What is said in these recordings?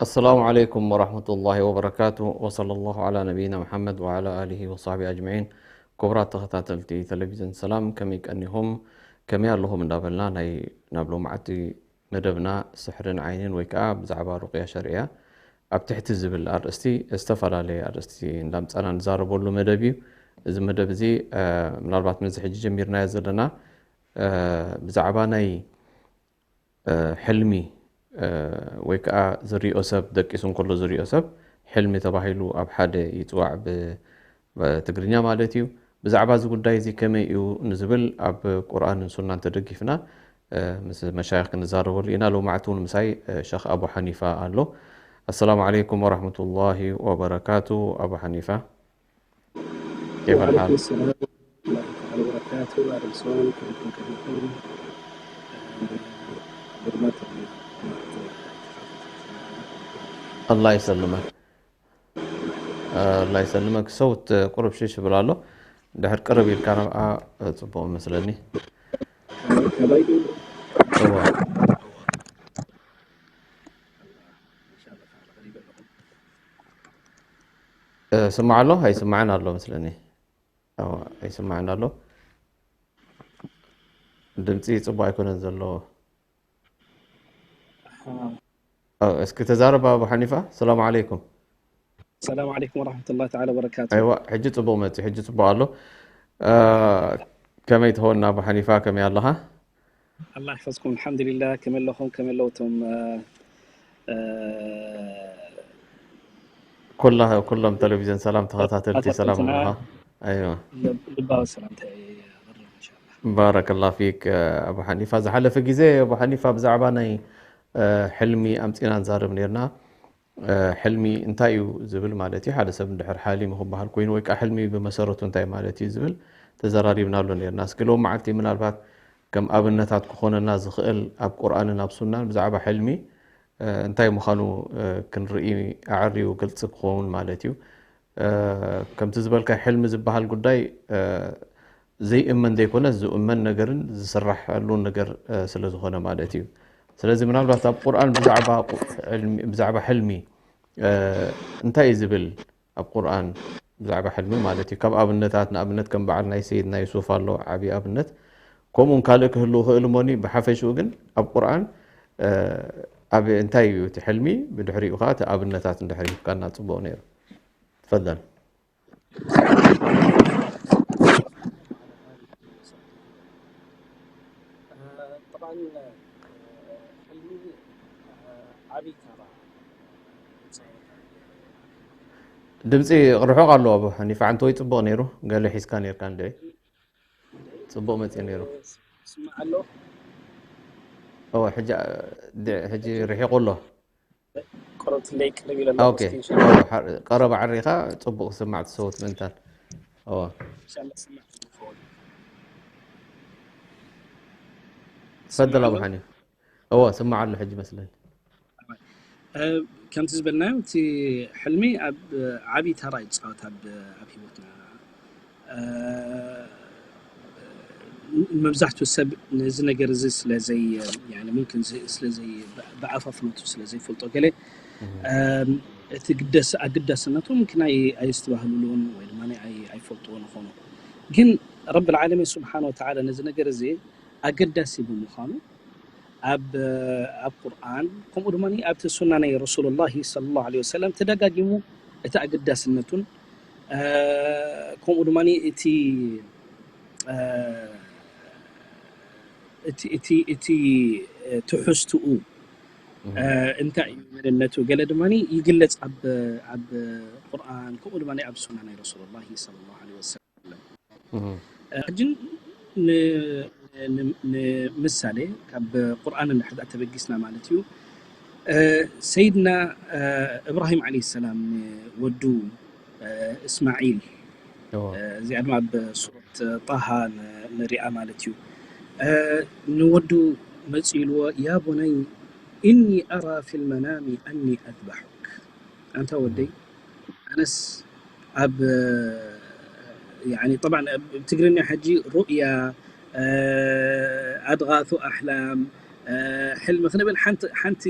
السلام عليكم ورحمة الله وبركاته، وصلى الله على نبينا محمد وعلى آله وصحبه أجمعين። ክቡራት ተኸታተልቲ ቴሌቪዥን ሰላም፣ ከመይ ቀኒኹም? ከመይ ኣለኹም? እንዳበልና ናይ ናብ ሎማዓቲ መደብና ስሕርን ዓይንን ወይ ከዓ ብዛዕባ ሩቕያ ሸርዕያ ኣብ ትሕቲ ዝብል ኣርእስቲ ዝተፈላለየ ኣርእስቲ እንዳምፃና ንዛረበሉ መደብ እዩ። እዚ መደብ እዚ ምናልባት ነዚ ሕጂ ጀሚርናዮ ዘለና ብዛዕባ ናይ ሕልሚ ወይ ከዓ ዝሪኦ ሰብ፣ ደቂሱ እንከሎ ዝሪኦ ሰብ ሕልሚ ተባሂሉ ኣብ ሓደ ይፅዋዕ ብትግርኛ ማለት እዩ። ብዛዕባ እዚ ጉዳይ እዚ ከመይ እዩ ንዝብል ኣብ ቁርኣንን ሱናን ተደጊፍና ምስ መሻይኽ ክንዛረበሉ ኢና። ሎማዕቲ እውን ምሳይ ሸኽ ኣቡ ሓኒፋ ኣሎ። ኣሰላሙ ዓለይኩም ወራህመቱላሂ ወበረካቱ። ኣቡ ሓኒፋ፣ كيف الحال؟ الله يسلمك. الله يسلمك. صوت قرب شيش بلالو. دحر قرب يلكانا، آه، صبو مسلني. ስማዕ ኣሎ ኣይስማዕን ኣሎ መስለኒ። ኣይስማዕን ኣሎ። ድምፂ ፅቡቅ ኣይኮነን ዘሎ። እስኪ ተዛረብ ኣቡ ሓኒፋ። ሰላም ዓለይኩም። ሰላም ዓለይኩም ወራህመቱላሂ ተዓላ ወበረካቱ። ኣይዋ፣ ሕጂ ፅቡቅ መፂ፣ ሕጂ ፅቡቅ ኣሎ። ከመይ ትኸውን ኣቡ ሓኒፋ፣ ከመይ ኣለኻ? ኣላህ ይሕፈዝኩም። ኣልሓምዱሊላህ። ከመይ ኣለኹም? ከመይ ኣለዉ እቶም ኩላ ኩሎም ቴሌቪዥን ሰላም ተኸታተልቲ ሰላም ኣለኻ? ኣይዋ። ልባዊ ሰላምታ የቕርብ እንሻላ። ባረከላ ፊክ ኣቡ ሓኒፋ። ዝሓለፈ ግዜ ኣቡ ሓኒፋ ብዛዕባ ናይ ሕልሚ ኣምፂና ንዛረብ ነርና። ሕልሚ እንታይ እዩ ዝብል ማለት እዩ። ሓደ ሰብ እንድሕር ሓሊሙ ክበሃል ኮይኑ ወይ ከዓ ሕልሚ ብመሰረቱ እንታይ ማለት እዩ ዝብል ተዘራሪብናሉ ነርና። እስኪ ሎም መዓልቲ ምናልባት ከም ኣብነታት ክኾነና ዝኽእል ኣብ ቁርኣንን ኣብ ሱናን ብዛዕባ ሕልሚ እንታይ ምዃኑ ክንርኢ ኣዕርዩ ግልፂ ክኸውን ማለት እዩ። ከምቲ ዝበልካ ሕልሚ ዝበሃል ጉዳይ ዘይእመን ዘይኮነ ዝእመን ነገርን ዝስራሐሉ ነገር ስለ ዝኾነ ማለት እዩ። ስለዚ ምናልባት ኣብ ቁርኣን ብዛዕባ ሕልሚ እንታይ እዩ ዝብል ኣብ ቁርኣን ብዛዕባ ሕልሚ ማለት እዩ። ካብ ኣብነታት ንኣብነት ከም በዓል ናይ ሰይድና ዩሱፍ ኣሎ ዓብዪ ኣብነት። ከምኡውን ካልእ ክህሉ ይኽእል እሞኒ ብሓፈሽኡ ግን ኣብ ቁርኣን ኣብ እንታይ እዩ እቲ ሕልሚ ብድሕሪኡ ከዓ እቲ ኣብነታት እንድሕር ሂብካና ፅቡቕ ነይሩ። ትፈደል። طبعا ሕልሚ ዓብዪ ተራ ይፃወት። ድምፂ ርሑቕ ኣለዎ ኣቦ ሓኒፋ። ዓንተወይ ፅቡቕ ነይሩ፣ ገለ ሒዝካ ነይርካ እንድዒ። ፅቡቕ መፂኡ ነይሩ። ስማዕ ኣሎ። እወ፣ ሕጂ ሕጂ ርሒቑ ኣሎ። ቆረብ ትንደይ ቅርብ ኢለ ኦኬ። እወ፣ ሓ- ቀረብ ዓሪኻ ፅቡቕ ክስማዕ ትሰውት ምእንታን። እወ። ኢንሻላህ ስማዕ ትኸውን። ፈደል ኣቡ ሓኒፋ። እወ፣ ስማዕ ኣሎ ሕጂ መስለኒ። ከምቲ ዝበልናዮ እቲ ሕልሚ ኣብ ዓብዪ ተራ ይፃወት ኣብ ኣብ ሂወትና። መብዛሕትኡ ሰብ ነዚ ነገር እዚ ስለዘይ ሙምክን ስለዘይ ብኣፋፍነቱ ስለዘይፈልጦ ገለ እቲ ግደስ ኣግዳስነቱ ምምክን ኣየስተባህልሉን ወይ ድማ ኣይፈልጥዎን ይኾኑ። ግን ረብ ልዓለሚን ስብሓን ወተዓላ ነዚ ነገር እዚ ኣገዳሲ ብምዃኑ ኣብ ኣብ ቁርኣን ከምኡ ድማ ኣብቲ ሱና ናይ ረሱሉላሂ ሰለላሁ ዐለይሂ ወሰለም ተደጋጊሙ እቲ ኣገዳስነቱን ከምኡ ድማ እቲ እቲ እቲ እቲ ትሕዝትኡ እንታይ እዩ መንነቱ ገለ ድማ ይግለጽ ኣብ ኣብ ቁርኣን ከምኡ ድማ ኣብ ሱና ናይ ረሱሉላሂ ሰለላሁ ዐለይሂ ወሰለም። ሕጂ ንምሳሌ ካብ ቁርኣን እንድሕር ተበጊስና ማለት እዩ ሰይድና እብራሂም ዓለይሂ ሰላም ወዱ እስማዒል እዚኣ ድማ ኣብ ሱረት ጣሃ ንሪኣ ማለት እዩ ንወዱ መፂኡ ኢልዎ ያ ቡነይ ኢኒ ኣራ ፊ ልመናሚ ኣኒ ኣዝባሑክ ኣንታ ወደይ ኣነስ ኣብ يعني طبعا ትግርኛ ሕጂ ሩእያ ኣድغث ኣحላም፣ ሕልሚ ክንብል ሓንቲ ሓንቲ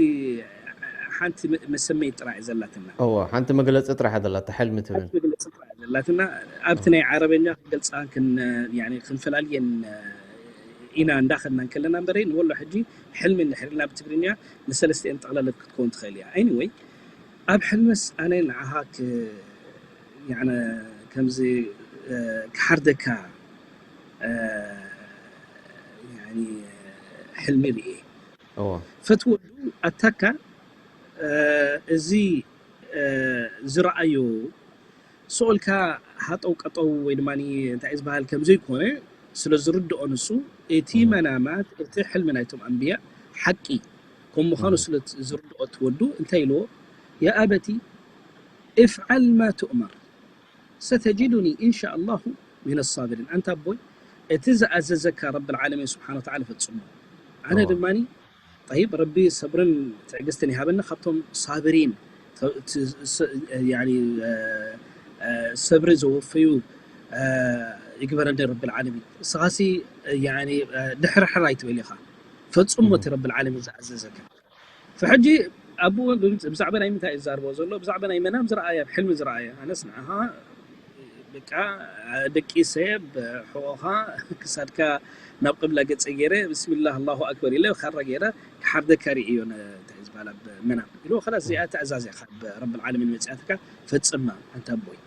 ሓንቲ መሰመይ ጥራይ ዘላትና። እዎ፣ ሓንቲ መግለፂ ጥራሕ ዘላታ ሕልሚ ትብል። ሓንቲ መግለፂ ጥራይ ዘላትና። ኣብቲ ናይ ዓረበኛ ክንገልፃ ክንፈላልየን ኢና እንዳኸድና እንከለና እምበረ ንወሎ ሕጂ ሕልሚ እንድሕር ኢልና ብትግርኛ ንሰለስቲኤን ጠቕለለት ክትከውን ትኽእል እያ። Anyway፣ ኣብ ሕልምስ ኣነ ንዓኻ ከምዚ ክሓርደካ ሕልሚ ርኤ። ፈትወዱ ኣታካ እዚ ዝረኣዮ ስኦልካ ሃጠው ቀጠው ወይ ድማ እንታይ ዝበሃል ከምዘይኮነ ስለ ዝርድኦ ንሱ እቲ መናማት እቲ ሕልሚ ናይቶም ኣንብያ ሓቂ ከም ምዃኑ ስለ ዝርድኦ ትወዱ እንታይ ኢልዎ? ያ ኣበቲ እፍዓል ማ ትእመር ሰተጅዱኒ ኢንሻ ኣላሁ ሚነ ሳብሪን። ኣንታ ኣቦይ እቲ ዝኣዘዘካ ረብል ዓለሚን ስብሓነ ወተዓላ ፈጽሞ። ኣነ ድማ ጠይብ ረቢ ሰብርን ትዕግስትን ይሃበና ካብቶም ሳብሪን ሰብሪ ዘወፈዩ ይግበረኒ ረብል ዓለሚን። እስኻሲ ድሕርሕር ኣይትበል ኢኻ ፈጽሞ እቲ ረብል ዓለሚን ዝኣዘዘካ። ፈሕጂ ኣብኡ ብዛዕባ ናይ ምንታይ እዩ ዝዛርቦ ዘሎ? ብዛዕባ ናይ መናም ዝረኣያ፣ ኣብ ሕልሚ ዝረኣያ። ኣነስ ንዓኻ በቃ ደቂሰ ብሕቖኻ ክሳድካ ናብ ቅብላ ገጸ ገይረ ብስሚላህ ኣላሁ ኣክበር ኢለ ካራ ገይረ ክሓርደካ ርእዮ እንታይ ዝበሃል ኣብ መናም ኢሉ። ከላስ እዚኣ ትእዛዝ እያ ካብ ረብል ዓለሚን መጺኣትካ ፈጽማ ኣንታ ኣቦይ።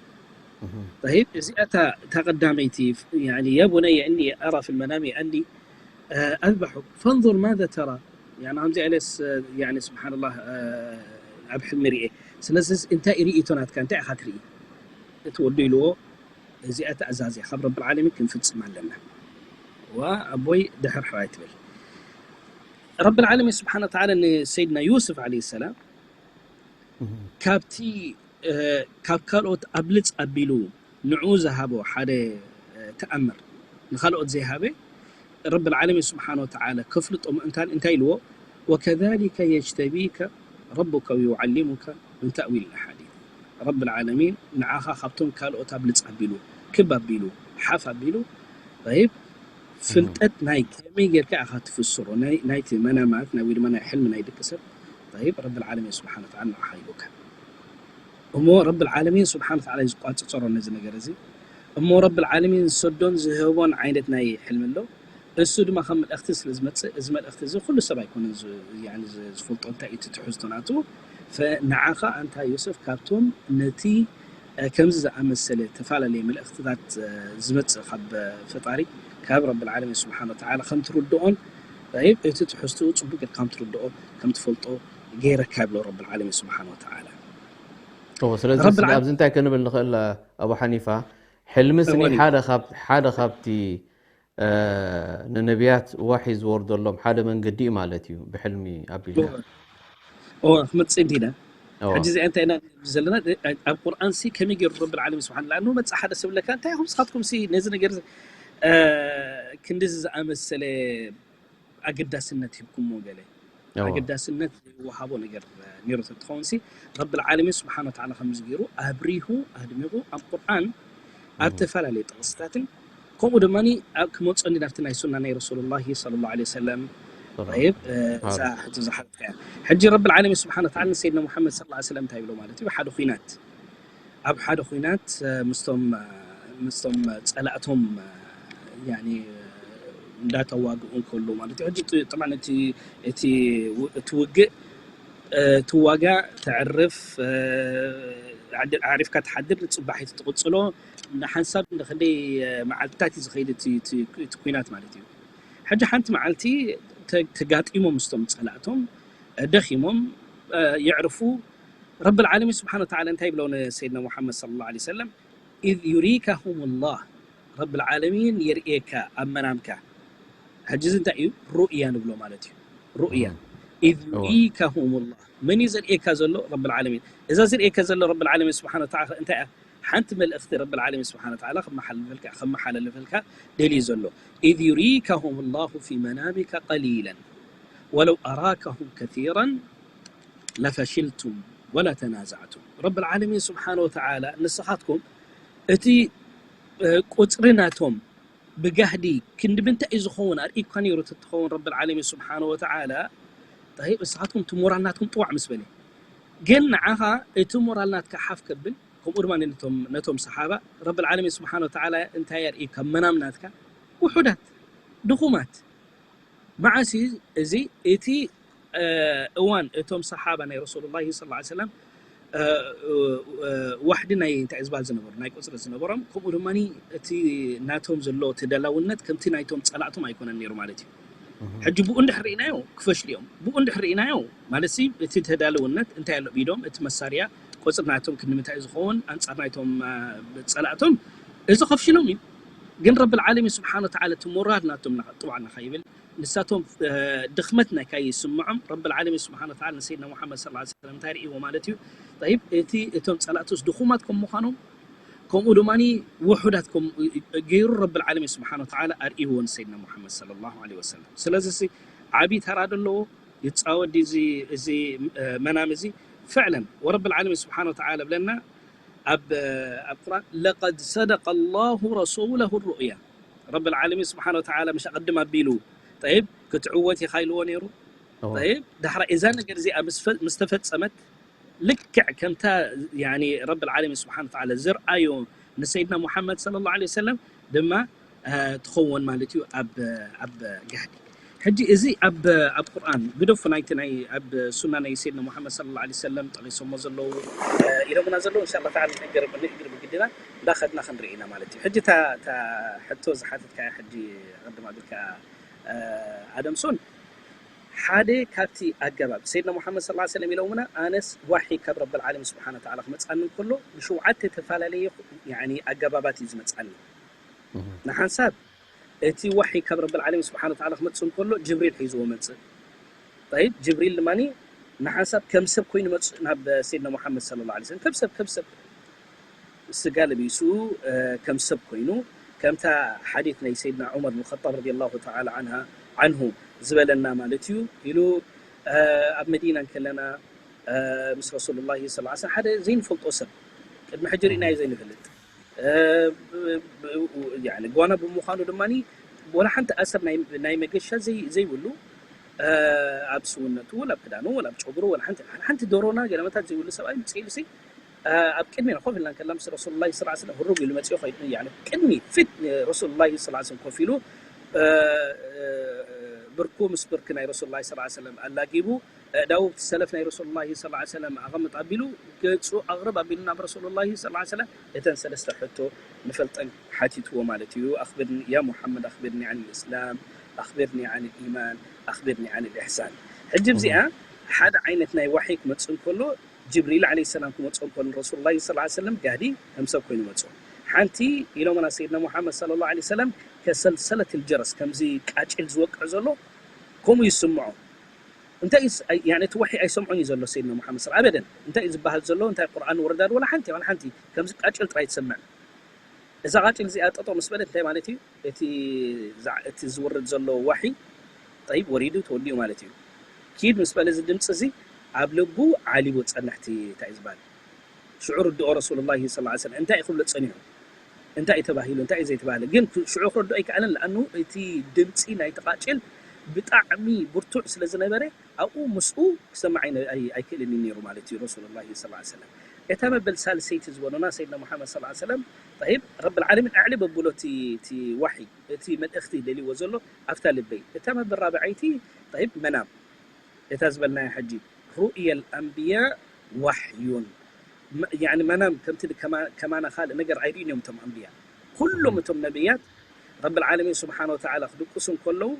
طيب እዚኣ እታ ቀዳመይቲ يعني يا بني إني أرى في المنام أني أذبحك فانظر ماذا ترى يعني ከምዚ ኢለስ يعني سبحان الله ኣብ ሕልሚ ርኤ። ስለዚ እንታይ ርእይቶ ናትካ እንታይ ኢኻ ትርኢ? እቲ ወዱ ኢልዎ እዚኣ ትእዛዝ እያ ካብ ረብል ዓለሚን ክንፍጽም ኣለና። ወኣቦይ ድሕር ሕራይ ትብል። ረብል ዓለሚን ስብሓነ ወተዓላ ንሰይድና ዩስፍ ዓለይሂ ሰላም ካብቲ ካብ ካልኦት ኣብልጽ ኣቢሉ ንዕኡ ዝሃቦ ሓደ ተኣምር ንኻልኦት ዘይሃበ ረብል ዓለሚን ስብሓነ ወተዓላ ከፍልጦ ምእንታን እንታይ ኢልዎ? وكذلك يجتبيك ربك ويعلمك من تأويل الأحاديث ረብል ዓለሚን ንዓኻ ካብቶም ካልኦት ኣብልጽ ኣቢሉ ክብ ኣቢሉ ሓፍ ኣቢሉ طيب ፍልጠት ናይ ከመይ ጌርካ ኢኻ ትፍስሮ ናይቲ መናማት ናይ ወይ ድማ ናይ ሕልሚ ናይ ደቂ ሰብ طيب ረብል ዓለሚን ስብሓነ ወተዓላ ንዓኻ ሂቡካ። እሞ ረብል ዓለሚን ስብሓነ ወተዓላ እዩ ዝቋጽጸሮ ነዚ ነገር እዚ። እሞ ረብል ዓለሚን ዝሰዶን ዝህቦን ዓይነት ናይ ሕልሚ ኣሎ። እሱ ድማ ከም መልእኽቲ ስለ ዝመጽእ እዚ መልእኽቲ እዚ ኩሉ ሰብ ኣይኮነን ዝፈልጦ እንታይ እቲ ትሕዝቶ ናቱ። ንዓኻ ኣንታ ዮሰፍ ካብቶም ነቲ ከምዚ ዝኣመሰለ ተፈላለየ መልእኽትታት ዝመጽእ ካብ ፈጣሪ ካብ ረብ ዓለሚን ስብሓን ወተዓላ ከም ትርድኦን እቲ ትሕዝትኡ ጽቡቅ ጌርካ ከም ትርድኦ ከም ትፈልጦ ገይረካ ይብሎ ረብ ዓለሚን ስብሓን ወተዓላ። ስለዚ ኣብዚ እንታይ ክንብል ንኽእል ኣቡ ሓኒፋ? ሕልሚ ስኒ ሓደ ካብቲ ንነቢያት ዋሒ ዝወርደሎም ሓደ መንገዲ እዩ ማለት እዩ። ብሕልሚ ኣቢልና ክመፅእ እንዲና ሕጂ እዚኣ እንታይ ኢና ዘለና ኣብ ቁርኣን ሲ ከመይ ገይሩ ረብል ዓለሚን ስብሓን ላ መፅእ ሓደ ሰብ ለካ እንታይ ኢኹም ስኻትኩም ሲ ነዚ ነገር ክንድዚ ዝኣመሰለ ኣገዳስነት ሂብኩሞ ገለ ኣገዳስነት ዝወሃቦ ነገር ነይሩ ተትኸውን ሲ ረብል ዓለሚን ስብሓን ወተዓላ ከምዚ ገይሩ ኣብሪሁ ኣድሚቑ ኣብ ቁርኣን ኣብ ተፈላለየ ጥቕስታትን ከምኡ ድማ ክመፅኦ እንዲ ናብቲ ናይ ሱና ናይ ረሱሉላሂ ሰለላሁ ዐለይሂ ወሰለም እዛ ሕቶ ዝሓለፍካያ ሕጂ ረብል ዓለሚን ስብሓን ወተዓላ ንሰይድና ሙሓመድ ሰለላሁ ዐለይሂ ወሰለም እንታይ ይብሎ ማለት እዩ ሓደ ኹናት ኣብ ሓደ ኹናት ምስቶም ምስቶም ፀላእቶም እንዳተዋግኡ እንከሎ ማለት እዩ። ሕጂ ጥማን እቲ ውግእ ትዋጋ ተዕርፍ ኣዕሪፍካ ትሓድር ንፅባሒት ትቕፅሎ ንሓንሳብ ንክንደይ መዓልትታት እዩ ዝኸይድ እቲ ኩናት ማለት እዩ። ሕጂ ሓንቲ መዓልቲ ተጋጢሞም ምስቶም ፀላእቶም ደኺሞም የዕርፉ ረብል ዓለሚን ስብሓን ወተዓላ እንታይ ይብለው ንሰይድና ሙሓመድ ሰለላሁ ዐለይሂ ወሰለም إذ يريكهم الله ረብል ዓለሚን የርእየካ ኣብ መናምካ ሕጂ እዚ እንታይ እዩ ሩእያ ንብሎ ማለት እዩ ሩእያ إذ يريكهم الله መን እዩ ዘርእየካ ዘሎ ረብል ዓለሚን እዛ ዝርእየካ ዘሎ ረብል ዓለሚን ስብሓን ወተዓላ እንታይ እያ ሓንቲ መልእኽቲ ረብል ዓለሚን ስብሓን ወተዓላ ከመሓላልፈልካ ደልዩ ዘሎ إذ يريكهم الله في منامك قليلا ولو أراكهم كثيرا لفشلتم ولا تنازعتم ረብል ዓለሚን ስብሓን ወተዓላ ንስኻትኩም እቲ ቁፅሪ ናቶም ብጋህዲ ክንዲ ምንታይ እዩ ዝኸውን ኣርእዩካ ነይሩ ተትኸውን ረብል ዓለሚን ስብሓነ ወተዓላ፣ ጠይብ፣ ንስኻትኩም እቲ ሞራል ናትኩም ጥዋዕ ምስ በለ፣ ግን ንዓኻ እቲ ሞራል ናትካ ሓፍ ከብል፣ ከምኡ ድማ ነቶም፣ ነቶም ሰሓባ ረብል ዓለሚን ስብሓነ ወተዓላ እንታይ ኣርእዩካ? መናም ናትካ ውሑዳት፣ ድኹማት። መዓስ እዩ እዚ? እቲ እ፣ እዋን እቶም ሰሓባ ናይ ረሱሉላሂ ሰለላሁ ዐለይሂ ወሰለም፣ እ፣ እ፣ እ፣ ዋሕዲ ናይ እንታይ ዝበሃል ዝነበሩ፣ ናይ ቁፅሪ ዝነበሮም፣ ከምኡ ድማ እቲ ናቶም ዘሎ ተዳላውነት ከምቲ ናይቶም ፀላእቶም ኣይኮነን ነይሩ ማለት እዩ። ሕጂ ብኡ እንድሕር ርኢናዮ ክፈሽሉ እዮም። ብኡ እንድሕር ርኢናዮ ማለት ሲ እቲ ተዳለውነት እንታይ ኣሎ ቢዶም፣ እቲ መሳርያ ቁፅሪ ናቶም ክንዲ ምንታይ ዝኸውን ኣንፃር ናይቶም፣ እ፣ ፀላእቶም፣ እዚ ከፍሽሎም እዩ። ግን ረብል ዓለሚን ስብሓነ ወተዓላ እቲ ሞራል ናቶም ጥዋዕ ንኸይብል ንሳቶም፣ እ፣ ድኽመት ናይ ካይስምዖም ረብል ዓለሚን ስብሓነ ወተዓላ ንሰይድና ሙሓመድ ሰለላሁ ዐለይሂ ወሰለም እንታይ ርእይዎ ማለት እዩ? ጠይብ፣ እቲ እቶም ጸላእቱስ ድኹማት ከም ምዃኖም ከምኡ ድማ ውሑዳት ከም ገይሩ ረብል ዓለሚን ስብሓነ ወተዓላ ኣርእይዎ ንሰይድና ሙሓመድ ሰለላሁ ዐለይሂ ወሰለም። ስለዚ ሲ ዓቢ ተራ ደለዎ ይጻወት ድዩ እዚ፣ እዚ፣ እ፣ መናም እዚ? ፍዕለን ወረብል ዓለሚን ስብሓነ ወተዓላ ብለና ኣብ፣ ኣብ ቁርኣን ለቀድ ሰደቀ ላሁ ረሱለሁ ሩእያ ረብል ዓለሚን ስብሓነ ወተዓላ ምሽ ኣቐድም ኣቢሉ ጠይብ ክትዕወት ኢኻ ኢልዎ ነይሩ። ጠይብ ዳሕራ እዛ ነገር እዚኣ ምስ ፈ-፣ ምስ ተፈጸመት ልክዕ ከምታ ያኒ ረብል ዓለሚን ስብሓነ ወተዓላ ዝርኣዮ ንሰይድና ሙሓመድ ሰለላሁ ዐለይሂ ወሰለም ድማ እ፣ ትኸውን ማለት እዩ ኣብ፣ ኣብ ጋህዲ። ሕጂ እዚ ኣብ፣ ኣብ ቁርኣን ግደፉ ናይቲ ናይ ኣብ ሱና ናይ ሰይድና ሙሓመድ ሰለላሁ ዐለይሂ ወሰለም ጠቒሶሞ ዘለዉ፣ እ፣ ኢሎምና ዘለዉ እንሻላ ተዓላ ንእግር፣ ንእግር ብግድና እንዳኸድና ክንርኢ ኢና ማለት እዩ። ሕጂ እታ፣ እታ ሕቶ ዝሓተትካያ ሕጂ ቅድም ኣቢልካ፣ እ፣ ኣደምሶን ሓደ ካብቲ ኣገባብ ሰይድና ሙሓመድ ሰለላሁ ዐለይሂ ወሰለም ኢሎምና ኣነስ ዋሒ ካብ ረብል ዓለሚን ስብሓነ ወተዓላ ክመጻኒ እንከሎ ብሸውዓተ ተፈላለየ ያኒ ኣገባባት እዩ ዝመጻኒ። ንሓንሳብ እቲ ዋሒ ካብ ረብል ዓለሚን ስብሓነ ወተዓላ ክመጽእ እንከሎ ጅብሪል ሒዝዎ መጽእ። ጠይብ ጅብሪል ድማ ንሓንሳብ ከም ሰብ ኮይኑ መጽእ ናብ ሰይድና ሙሓመድ ሰለላሁ ዐለይሂ ወሰለም ከም ሰብ፣ ከም ሰብ ስጋ ለቢሱ፣ እ፣ ከም ሰብ ኮይኑ ከምታ ሓዲት ናይ ሰይድና ዑመር ብን ኸጣብ ረዲየላሁ ተዓላ ዓንሃ፣ ዓንሁ ዝበለና ማለት እዩ ኢሉ፣ እ፣ ኣብ መዲና እንከለና፣ እ፣ ምስ ረሱሉላሂ ሰለላሁ ዐለይሂ ወሰለም ሓደ ዘይንፈልጦ ሰብ ቅድሚ ሕጂ ርኢናዮ ዘይንፈልጥ እ፣ ብ-፣ ብ-፣ ያኒ ጓና ብምዃኑ ድማ ወላ ሓንቲ ኣሰር ናይ፣ ናይ መገሻ ዘይ-፣ ዘይብሉ፣ እ፣ ኣብ ስውነቱ ወላ ኣብ ክዳኑ ወላ ኣብ ጨጉሩ ወላ ሓንቲ፣ ሓንቲ ደሮና ገለመታት ዘይብሉ ሰብኣይ ምጽእ ኢሉ ሲ፣ እ፣ ኣብ ቅድሚና ኮፍ ኢልና እንከላ ምስ ረሱሉላሂ ሰለላሁ ዐለይሂ ወሰለም ህሩግ ኢሉ መጺኡ ኸይዱ፣ ያኒ ቅድሚ ፊት ረሱሉላሂ ሰለላሁ ዐለይሂ ወሰለም ኮፍ ኢሉ፣ እ፣ እ፣ ብርኩ ምስ ብርኪ ናይ ረሱሉላሂ ሰለላሁ ዐለይሂ ወሰለም ኣላጊቡ፣ ኣእዳዉ ኣብቲ ሰለፍ ናይ ረሱሉላሂ ሰለላሁ ዐለይሂ ወሰለም ኣቐምጥ ኣቢሉ፣ ገጹ ኣቕርብ ኣቢሉ ናብ ረሱሉላሂ ሰለላሁ ዐለይሂ ወሰለም እተን ሰለስተ ሕቶ ንፈልጠን ሓቲትዎ ማለት እዩ። ኣኽብርኒ ያ ሙሓመድ፣ ኣኽብርኒ ዓን ልእስላም፣ ኣኽብርኒ ዓን ልኢማን፣ ኣኽብርኒ ዓን ልኢሕሳን። ሕጂ እዚኣ ሓደ ዓይነት ናይ ዋሒ ክመጽእ እንከሎ፣ ጅብሪል ዓለይሂ ሰላም ክመጽኦ እንከሎ፣ ረሱሉላሂ ሰለላሁ ዐለይሂ ወሰለም ጋህዲ ከም ሰብ ኮይኑ መጽኦ። ሓንቲ ኢሎምና ሰይድና ሙሓመድ ሰለላሁ ዐለይሂ ወሰለም ከሰልሰለት ልጀረስ፣ ከምዚ ቃጭል ዝወቅዕ ዘሎ ከምኡ ይስምዖ። እንታይ እዩ ስ-፣ ኣይ-፣ ያኒ እቲ ወሒ ኣይሰምዖን እዩ ዘሎ ሰይድና ሙሓመድ ሰለላሁ ዐለይሂ ወሰለም። ኣበደን። እንታይ እዩ ዝበሃል ዘሎ? እንታይ ቁርኣን ወረዳ ዶ? ወላ ሓንቲ፣ ወላ ሓንቲ። ከምዚ ቃጭል ጥራይ ትሰምዕ። እዛ ቃጭል እዚኣ ጠጠው ምስ በለት እንታይ ማለት እዩ? እቲ ዛ-፣ እቲ ዝወርድ ዘሎ ዋሒ፣ ጠይብ፣ ወሪዱ ተወዲኡ ማለት እዩ። ኪድ ምስ በለ እዚ ድምፂ እዚ ኣብ ልቡ ዓሊቡ ጸንሕ እቲ እንታይ እዩ ዝበሃል? ሽዑ ርድኦ ረሱሉላሂ ሰለላሁ ዐለይሂ ወሰለም እንታይ እዩ ክብሎ ጸኒሑ? እንታይ እዩ ተባሂሉ? እንታይ እዩ ዘይተባህለ? ግን ክ-፣ ሽዑ ክርድኦ ኣይከኣለን። ለኣኑ እቲ ድምፂ ናይቲ ቃጭል ብጣዕሚ ብርቱዕ ስለ ዝነበረ፣ ኣብኡ ምስኡ ክሰምዕ ኣይነ-፣ ኣይ-፣ ኣይክእልን እዩ ነይሩ ማለት እዩ ረሱሉላሂ ሰለላሁ ዐለይሂ ወሰለም። እታ መበል ሳልሰይቲ ዝበሉና ሰይድና ሙሓመድ ሰለላሁ ዐለይሂ ወሰለም፣ ጠይብ፣ ረብል ዓለሚን ኣዕልብ ኣብሎ እቲ፣ እቲ ዋሒ፣ እቲ መልእኽቲ ደልይዎ ዘሎ ኣብታ ልበይ። እታ መበል ራብዐይቲ፣ ጠይብ፣ መናም። እታ ዝበልናያ ሕጂ ሩእየል ኣንብያ ዋሕዩን። መ-፣ ያኒ መናም ከምቲ ከማ-፣ ከማና ካልእ ነገር ኣይርእዩን እዮም እቶም ኣንብያ። ኩሎም እቶም ነብያት ረብል ዓለሚን ስብሓነ ወተዓላ ክድቅሱ እንከለዉ፣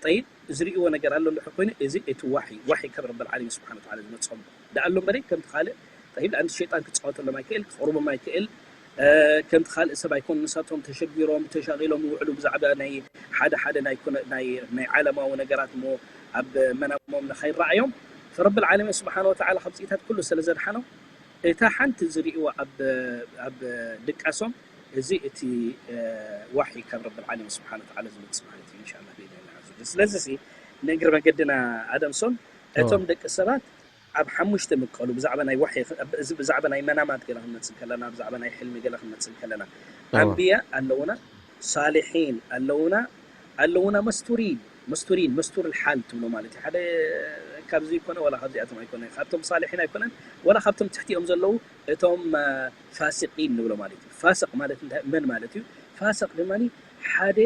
ጠይብ፣ ዝርእይዎ ነገር ኣሎ እንድሕር ኮይኑ፣ እዚ እቲ ዋሒ፣ ዋሒ ካብ ረብል ዓለሚን ስብሓነ ወተዓላ ዝመጾም ደኣ ኣሎ እምበሪ፣ ከምቲ ካልእ፣ ጠይብ፣ ለኣንቲ ሸይጣን ክጻወተሎም ኣይክእል፣ ክቕርቦም ኣይክእል፣ እ፣ ከምቲ ካልእ ሰብ ኣይኮኑ። ንሳቶም ተሸጊሮም፣ ተሻቒሎም ይውዕሉ ብዛዕባ ናይ ሓደ ሓደ ናይ ኩነ-፣ ናይ፣ ናይ ዓለማዊ ነገራት እሞ ኣብ መናሞም ንኸይረኣዮም። ፈረብል ዓለሚን ስብሓነ ወተዓላ ካብዚታት ኩሉ ስለ ዘድሓኖም፣ እታ ሓንቲ ዝርእይዋ ኣብ፣ ኣብ ድቃሶም፣ እዚ እቲ፣ እ፣ ዋሒ ካብ ረብል ዓለሚን ስብሓነ ወተዓላ ዝመጽእ ማለት እዩ፣ ኢንሻላህ፣ ብኢዝኒላህ ዐዘ ወጀል። ስለዚ ሲ፣ ንእግሪ መገድና ኣደምሶን፣ እቶም ደቂ ሰባት ኣብ ሓሙሽተ ምቀሉ፣ ብዛዕባ ናይ ዋሒ፣ እዚ ብዛዕባ ናይ መናማት ገለ ክንመጽእ ከለና፣ ብዛዕባ ናይ ሕልሚ ገለ ክንመጽእ ከለና፣ ኣንብያ ኣለውና፣ ሳሊሒን ኣለውና ኣለውና መስቱሪን መስቱሪን መስቱር ሓል ትብሎ ማለት እዩ። ሓደ ካብዚ ይኮነ ዋላ ካብዚኣቶም ኣይኮነ ካብቶም ሳሊሒን ኣይኮነን ዋላ ካብቶም ትሕቲኦም ዘለዉ እቶም ፋሲቂን ንብሎ ማለት እዩ። ፋስቅ ማለት እንታይ መን ማለት እዩ? ፋስቅ ድማ ሓደ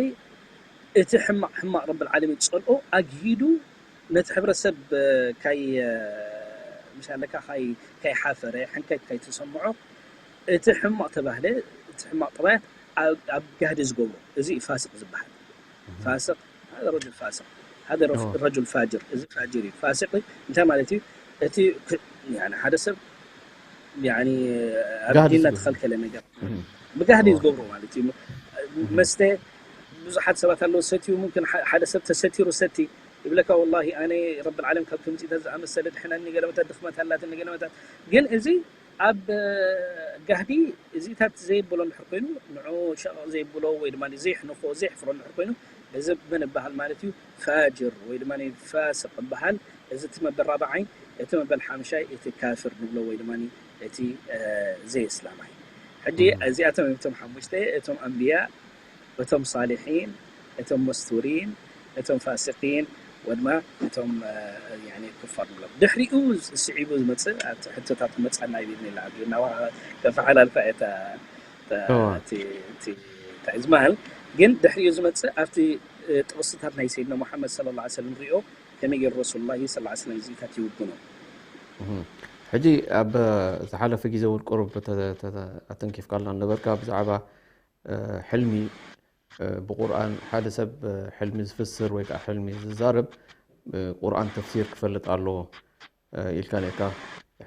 እቲ ሕማቅ ሕማቅ ረብል ዓለሚን ዝጸልኦ ኣግሂዱ ነቲ ሕብረተሰብ ካይ ምሽ ኣለካ ካይ ካይ ሓፈረ ሕንከት ካይ ተሰምዖ እቲ ሕማቅ ተባህለ እቲ ሕማቅ ጥባያት ኣብ ጋህዲ ዝገብሮ እዚ ፋስቅ ዝበሃል። ፋስቅ هذا رجل فاسق هذا رجل فاجر እዚ ፋጅር እዩ። ፋስቅ እንታይ ማለት እዩ? እቲ ሓደ ሰብ ኣብ ዲንና ተኸልከለ ነገር ብጋህዲ ዝገብሮ ማለት እዩ። መስተ ብዙሓት ሰባት ኣለዉ ሰትዩ ሙምክን ሓደ ሰብ ተሰቲሩ ሰቲ ይብለካ ወላሂ ኣነ ረብል ዓለም ካብ ከምዚታት ዝኣመሰለ ድሕነኒ ገለመታት ድኽመት ኣላትኒ ገለመታት ግን እዚ ኣብ ጋህዲ እዚታት ዘየብሎ እንድሕር ኮይኑ ንዑ ሸቕ ዘየብሎ ወይ ድማ ዘየሕንፎ ዘየሕፍሮ እንድሕር ኮይኑ እዚ መን ይበሃል ማለት እዩ? ፋጅር ወይ ድማ ፋስቅ ይበሃል። እዚ እቲ መበል ራብዓይ እቲ መበል ሓምሻይ እቲ ካፍር ንብሎ ወይ ድማ እቲ ዘየስላማይ። ሕጂ እዚኣቶም እዮም እቶም ሓሙሽተ እቶም ኣንብያ እቶም ሳሊሒን እቶም መስቱሪን እቶም ፋሲቂን ወድማ እቶም ኩፋር ንብሎም። ድሕሪኡ ስዒቡ ዝመፅእ ኣብቲ ሕቶታት ክመፅኣና እዩ ብኢዝኒላህ ዓዚ እናዋ ከፈሓላልፋ እየ እታ እታ እዋ እቲ እቲ እንታይ ዝበሃል ግን ድሕሪኡ ዝመፅእ ኣብቲ ጥቕስታት ናይ ሰይድና ሙሓመድ ሰለላሁ ዐለይሂ ወሰለም ንሪኦ ከመይ ገይሩ ረሱሉላሂ ሰለላሁ ዐለይሂ ወሰለም እዚኢታት ይውግኖ። እህ። ሕጂ ኣብ ዝሓለፈ ግዜ እውን ቁሩብ ተ- ተ- ተ- ኣተንኪፍካልና ነበርካ ብዛዕባ እ፣ ሕልሚ እ፣ ብቁርኣን ሓደ ሰብ እ፣ ሕልሚ ዝፍስር ወይ ከዓ ሕልሚ ዝዛረብ እ፣ ቁርኣን ተፍሲር ክፈልጥ ኣለዎ እ፣ ኢልካ ነርካ።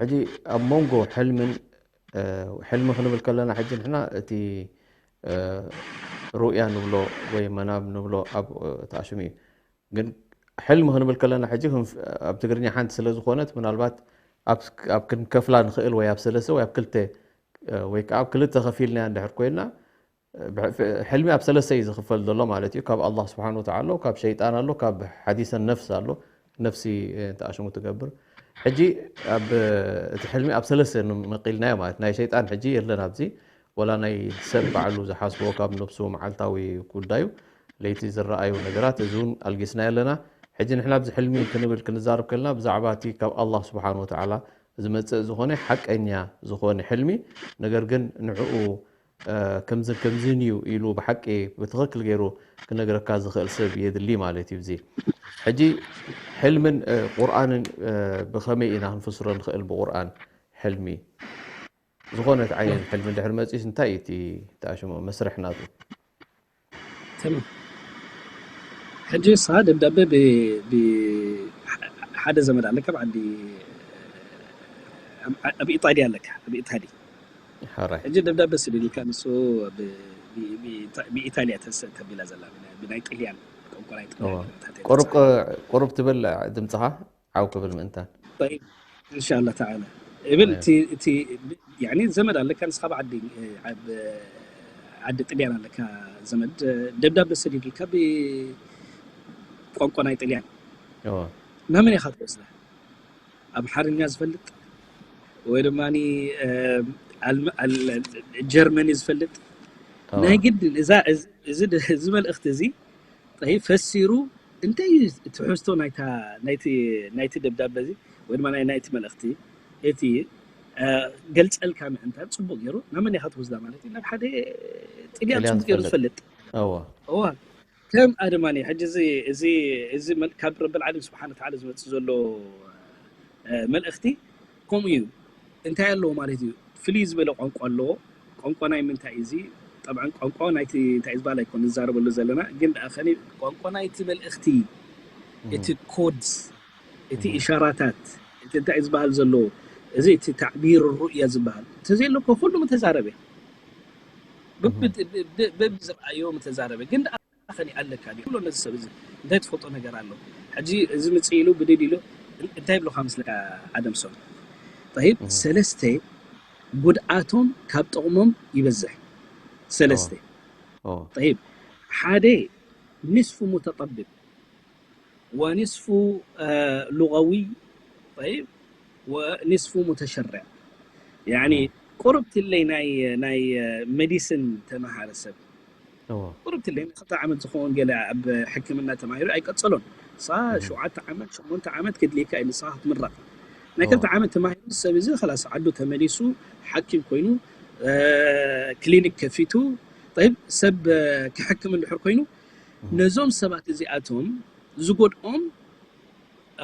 ሕጂ ኣብ መንጎ ሕልምን እ፣ ሕልሚ ክንብል ከለና ሕጂ ንሕና እቲ እ፣ ሩእያ ንብሎ ወይ መናም ንብሎ ኣብ እ፣ ተኣሽሙ እዩ። ግን ሕልሚ ክንብል ከለና ሕጂ ክንፍ- ኣብ ትግርኛ ሓንቲ ስለ ዝኾነት ምናልባት ኣብ ኣብ ክንከፍላ ንኽእል ወይ ኣብ ሰለስተ ወይ ኣብ ክልተ እ፣ ወይ ከዓ ኣብ ክልተ ከፊልናያ እንድሕር ኮይና ብሕ- ሕልሚ ኣብ ሰለስተ እዩ ዝኽፈል ዘሎ ማለት እዩ። ካብ ኣላህ ስብሓን ወተዓላ ኣሎ፣ ካብ ሸይጣን ኣሎ፣ ካብ ሓዲሰ ነፍስ ኣሎ፣ ነፍሲ እ፣ ተኣሽሙ ትገብር። ሕጂ ኣብ እቲ ሕልሚ ኣብ ሰለስተ ንመቂልናዮ ማለት ናይ ሸይጣን ሕጂ የለን ኣብዚ ወላ ናይ ሰብ ባዕሉ ዝሓስቦ ካብ ነብሱ መዓልታዊ ጉዳዩ ለይቲ ዝረኣዩ ነገራት እዚ እውን ኣልጊስና ኣለና። ሕጂ ንሕና ኣብዚ ሕልሚ ክንብል ክንዛረብ ከለና ብዛዕባ እቲ ካብ ኣላህ ስብሓን ወተዓላ ዝመፅእ ዝኾነ ሓቀኛ ዝኾነ ሕልሚ ነገር ግን ንዕኡ እ፣ ከምዝን ከምዝን እዩ ኢሉ ብሓቂ ብትኽክል ገይሩ ክነግረካ ዝኽእል ሰብ የድሊ ማለት እዩ። እዚ ሕጂ ሕልምን እ፣ ቁርኣንን እ፣ ብኸመይ ኢና ክንፍስሮ ንኽእል? ብቁርኣን ሕልሚ ዝኾነት ዓይነት ሕልሚ እንድሕር መፂስ እንታይ እዩ እቲ ተኣሽሞ መስርሕ ናቱ? ተማም። ሕጂ ንስኻ ደብዳበ ብ- ብ- ሓደ ዘመድ ኣለካ ኣብ ዓዲ ኣብ- ኣብ ኢጣልያ ኣለካ ኣብ ኢታሊ ሓራይ ሕጂ ደብዳበ ስደደልካ ንሱ ብ- ብ- ብ- ብኢታልያ ተስ- ተቢላ ዘላ ብናይ- ብናይ ጥልያን ቋንቋ ናይ ጥልያን እዋ። መታተይ ቁሩብ ተጻሒፋ። ቁሩብ ትብል ድምፅኻ ዓው ክብል ምእንታን طيب إن شاء الله تعالى እብል أيوة. እቲ እቲ ያኒ ዘመድ ኣለካ ንስኻ ብዓዲ ኣብ ዓዲ ጥልያን ኣለካ ዘመድ ደብዳበ ሰዲድልካ ብቋንቋ ናይ ጥልያን እዋ። ናመን ኢኻ ትወስዳ ኣምሓርኛ ዝፈልጥ ወይ ድማ ጀርመኒ ዝፈልጥ እዋ። ናይ ግድን እዛ እዚ- እዚ እዚ መልእኽቲ እዚ ጠይ ፈሲሩ እንታይ እዩ ትሕዝቶ ናይታ ናይቲ ናይቲ ደብዳበ እዚ ወይ ድማ ናይ ናይቲ መልእኽቲ እቲ እ፣ ገልጸልካ ምእንታን ጽቡቅ ገይሩ ናብ መን ኢኻ ትወስዳ ማለት እዩ ናብ ሓደ ጥልያን ጥልያን ጽቡቅ ገይሩ ዝፈልጥ። ዝፈልጥ እዋ እዋ ከም ኣድማኒ ሕጂ እዚ እዚ እዚ መል- ካብ ረብል ዓለም ስብሓን ተዓላ ዝመፅእ ዘሎ እ፣ መልእኽቲ ከምኡ እዩ እንታይ ኣለዎ ማለት እዩ ፍልይ ዝበለ ቋንቋ ኣለዎ ቋንቋ ናይ ምንታይ እዩ እዚ ጠብዓን ቋንቋ ናይቲ እንታይ ዝበሃል ኣይኮን ንዛረበሉ ዘለና ግን ደኣ ከኒ ቋንቋ ናይቲ መልእኽቲ እቲ ኮድስ እቲ ኢሻራታት እቲ እንታይ ዝበሃል ዘለዎ እዚ እቲ ታዕቢር ሩእያ ዝበሃል እንተዘየሎ እኮ ኩሉ ምተዛረበ በቢ- በቢ- በብዝረኣዮ ምተዛረበ ግን ደኣ ከኒ ኣለካ ድዩ ብሎ ነዚ ሰብ እዚ እንታይ ትፈልጦ ነገር ኣሎ ሕጂ እዚ ምፅእ ኢሉ ብድድ ኢሉ እንታይ ይብልካ መስለካ ኣደምሶም طيب ሰለስተ ጉድኣቶም ካብ ጥቕሞም ይበዝሕ ሰለስተ እዋ። طيب ሓደ ንስፉ ሙተጠብብ ወንስፉ ሉغዊ طيب ወንስፉ ሙተሸርዕ ያኒ ቁርብትለይ ናይ ናይ መዲስን ተመሃረ ሰብ ቁርብ ትለይ ክልተ ዓመት ዝኸውን ገለ ኣብ ሕክምና ተማሂሩ ኣይቀጸሎን። ንስኻ ሸውዓተ ዓመት ሸሞንተ ዓመት ከድልየካ እዩ ንስኻ ክትምረቕ። ናይ ክልተ ዓመት ተማሂሩ ሰብ እዚ ኸላስ ዓዱ ተመሊሱ ሓኪም ኮይኑ ክሊኒክ ከፊቱ፣ ጠይብ ሰብ ክሕክም እንድሕር ኮይኑ ነዞም ሰባት እዚኣቶም ዝጎድኦም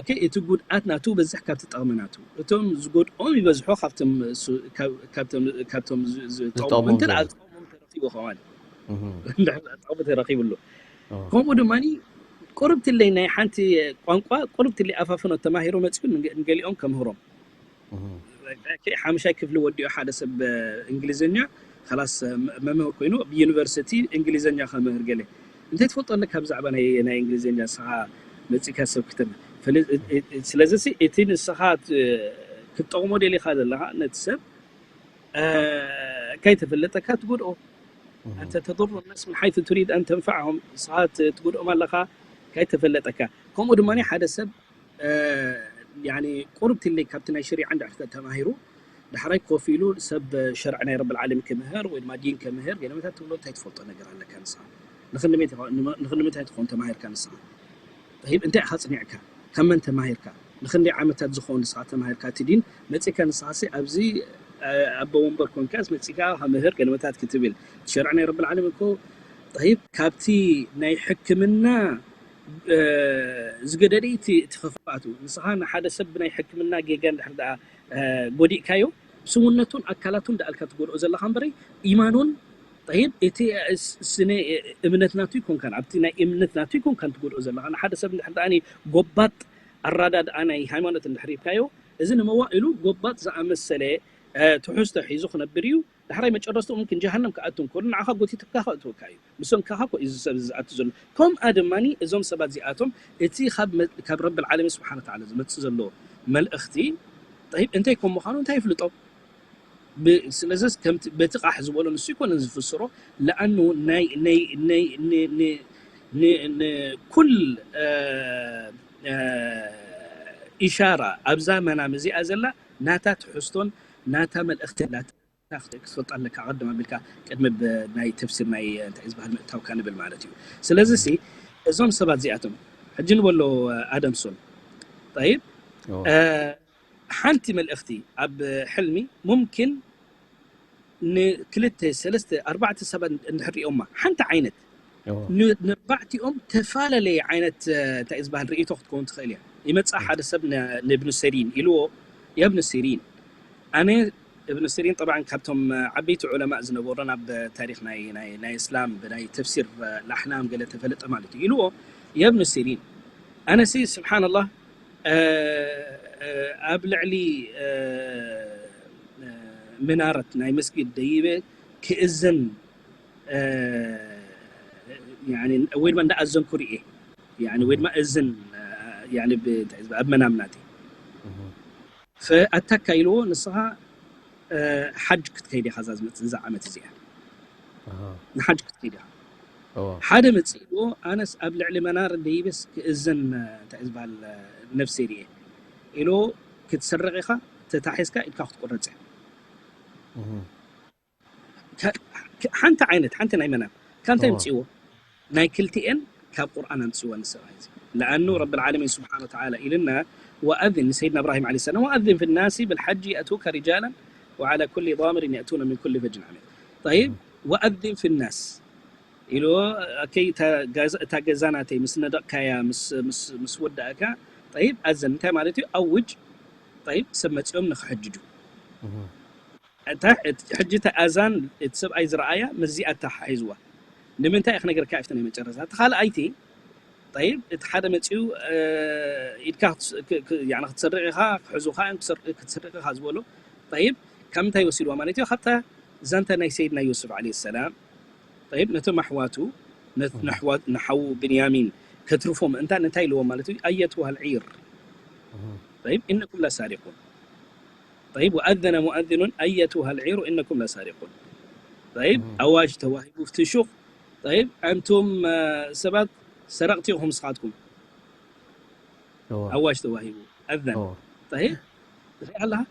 ኦኬ፣ እቲ ጉድኣት ናቱ በዝሕ ካብቲ ጠቕሚ ናቱ። እቶም ዝጎድኦም ይበዝሑ ካብቶም ካብቶም ዝጠቕሙ እንተ ዝጠቕሞም ተረኺቡ ከማን ጠቕሚ ተረኺብሉ። ከምኡ ድማ ቁርብትለይ ናይ ሓንቲ ቋንቋ ቁርብትለይ ኣፋፍኖ ተማሂሩ መፅኡ ንገሊኦም ከምህሮም ሓምሻይ ክፍሊ ወዲኡ ሓደ ሰብ እንግሊዝኛ ላስ መምህር ኮይኑ ብዩኒቨርሲቲ እንግሊዝኛ ከምህር ገለ እንታይ ትፈልጦ ኣለካ ብዛዕባ ናይ እንግሊዝኛ ንስኻ መፂእካ ሰብ ክትም ስለዚ እቲ ንስኻ ክትጠቕሞ ደሊኻ ዘለኻ ነቲ ሰብ ከይተፈለጠካ ትጎድኦ أنت تضر الناس من حيث تريد أن تنفعهم ንስኻ ትጎድኦም ኣለኻ ከይተፈለጠካ ከምኡ ድማ ሓደ ሰብ ቁርብ ትለይ ካብቲ ናይ ሸሪዓ እንድሕር ተማሂሩ ዳሕራይ ኮፍ ኢሉ ሰብ ሸርዒ ናይ ረብል ዓለሚን ክምህር ወይ ድማ ዲን ከምህር ገለ መታት ትብሎ እንታይ ትፈልጦ ነገር ኣለካ ንስኻ ንኽንምንታይ ትኾን ተማሂርካ ንስኻ طيب እንታይ ኢኻ ጽኒዕካ ካብ መን ተማሂርካ ንኽንደይ ዓመታት ዝኾን ንስኻ ተማሂርካ እቲ ዲን መጺእካ ንስኻሲ ኣብዚ ኣቦ ወንበር ኮንካስ መጺእካ ምህር ገለ መታት ክትብል ሸርዒ ናይ ረብል ዓለሚን እኮ طيب ካብቲ ናይ ሕክምና ዝገደደ እቲ እቲ ክፋቱ ንስኻ ንሓደ ሰብ ብናይ ሕክምና ጌጋ እንድሕር ደኣ ጎዲእካዮ ብስውነቱን ኣካላቱን ደኣልካ ትጎድኦ ዘለኻ እምበረይ ኢማኑን طيب እቲ ስነ እምነት ናቱ ይኮንካን ኣብቲ ናይ እምነት ናቱ ይኮንካን ትጎድኦ ዘለኻ ንሓደ ሰብ እንድሕር ደኣ ጎባጥ ኣራዳድኣ ናይ ሃይማኖት እንድሕር ሂብካዮ እዚ ንመዋእሉ ጎባጥ ዝኣመሰለ ትሕዝቶ ሒዙ ክነብር እዩ ዳሕራይ መጨረስቱ ምምክን ጀሃነም ክኣቱ እንከሎ ንዓኻ ጎቲቱካ ከእትወካ እዩ። ብሰንክኻ እኮ እዩ እዚ ሰብ እዚ ዝኣቱ ዘሎ። ከምኣ ድማ እዞም ሰባት እዚኣቶም እቲ ካብ ረቢ ዓለሚን ስብሓነ ወተዓላ ዝመፅእ ዘሎ መልእኽቲ ጠይብ እንታይ ከም ምዃኑ እንታይ ይፍልጦ? ስለዚስ ከምቲ በቲ ቃሕ ዝበሎ ንሱ ይኮነን ዝፍስሮ ለኣኑ ናይ ናይ ናይ ንኩል ኢሻራ ኣብዛ መናም እዚኣ ዘላ ናታ ትሕዝቶን ናታ መልእኽቲ ኣላታ ክትፈልጣ ኣለካ ኣቐድም ኣቢልካ ቅድሚ ናይ ተፍሲር ናይ እንታይ ዝበሃል ምእታውካ ንብል ማለት እዩ ስለዚ ሲ እዞም ሰባት እዚኣቶም ሕጂ ንበሎ ኣደምሶን ጠይብ ሓንቲ መልእኽቲ ኣብ ሕልሚ ሙምኪን ንክልተ ሰለስተ ኣርባዕተ ሰባት እንድሕር ሪኦማ ሓንቲ ዓይነት ንባዕቲኦም ተፈላለየ ዓይነት እንታይ ዝበሃል ርእይቶ ክትከውን ትኽእል እያ ይመፅእ ሓደ ሰብ ንእብኑ ሰሪን ኢልዎ የብኑ ሲሪን ኣነ እብኑ ሲሪን ጠብዓን ካብቶም ዓበይቲ ዑለማእ ዝነበሩን ኣብ ታሪክ ናይ እስላም ብናይ ተፍሲር ላሕላም ገለ ተፈለጠ ማለት እዩ ኢልዎ የብኑ ሲሪን ኣነሲ ስብሓንላህ ኣብ ልዕሊ ምናረት ናይ መስጊድ ደይበ ክእዘን ወይ ድማ እንዳኣዘንኩ ርኤ ወይ ድማ እዝን ኣብ መናም ናተይ ፈኣታካ ኢልዎ ንስኻ ሓጅ ክትከይድ ኢኻ እዛ ዝመፅእ እዛ ዓመት እዚኣ ንሓጅ ክትከይድ ኢኻ ሓደ መፅእ ኢልዎ ኣነስ ኣብ ልዕሊ መናር ደይበስ ክእዘን እንታይ ዝበሃል ነፍሰይ ርኤ ኢልዎ ክትሰርቕ ኢኻ ተታሒዝካ ኢድካ ክትቆረፅ እያ ሓንቲ ዓይነት ሓንቲ ናይ መናም ካብ እንታይ ምፅእዎ ናይ ክልቲኤን ካብ ቁርኣን ኣምፅእዎ ንሰብኣይ እዚ ለኣኑ ረቢ ልዓለሚን ስብሓን ወተዓላ ኢልና ወኣዝን ንሰይድና እብራሂም ዓለ ሰላም ወኣዝን ፊ ናሲ ብልሓጂ የእቱከ ሪጃላን ወዓላ ኩሊ ዳምሪን የእቱነ ምን ኩሊ ፈጅን ዓሚቅ طيب وأذن في الناس ኢሉ እታ ገዛ ናተይ ምስ ነደቕካያ ምስ ወዳእካ ጠይብ ኣዘን እንታይ ማለት እዩ ኣውጅ ጠይብ ሰብ መፂኦም ንክሕጅጁ ሕጂ እቲ ኣዛን እቲ ሰብኣይ ዝረኣያ ምስዚኣ ተሓሒዝዋ ንምንታይ ክነገርካ ይፍተ ናይ መጨረታ እቲ ካልኣይቲ ጠይብ እቲ ሓደ መፂኡ ኢድካ ክትሰርቕ ኢኻ ክሕዙኻ ክትሰርቕ ኢኻ ዝበሎ ጠይብ ካብ ምንታይ ወሲድዋ ማለት እዩ ካብታ ዛንታ ናይ ሰይድና ዩሱፍ ዓለ ሰላም طيب ነቶም ኣሕዋቱ ንሓዉ ብንያሚን ከትርፎ ምእንታን እንታይ ኢልዎም ማለት እዩ ኣየትዋ ልዒር طيب إنكم لسارقون طيب وأذن مؤذن أيتها العير إنكم لسارقون طيب ኣዋጅ ተዋሂቡ እቲ ሹቕ طيب ኣንቱም ሰባት ሰረቕቲ ኢኹም ንስኻትኩም ኣዋጅ ተዋሂቡ ኣዘን طيب ሪኣ ኣለኻ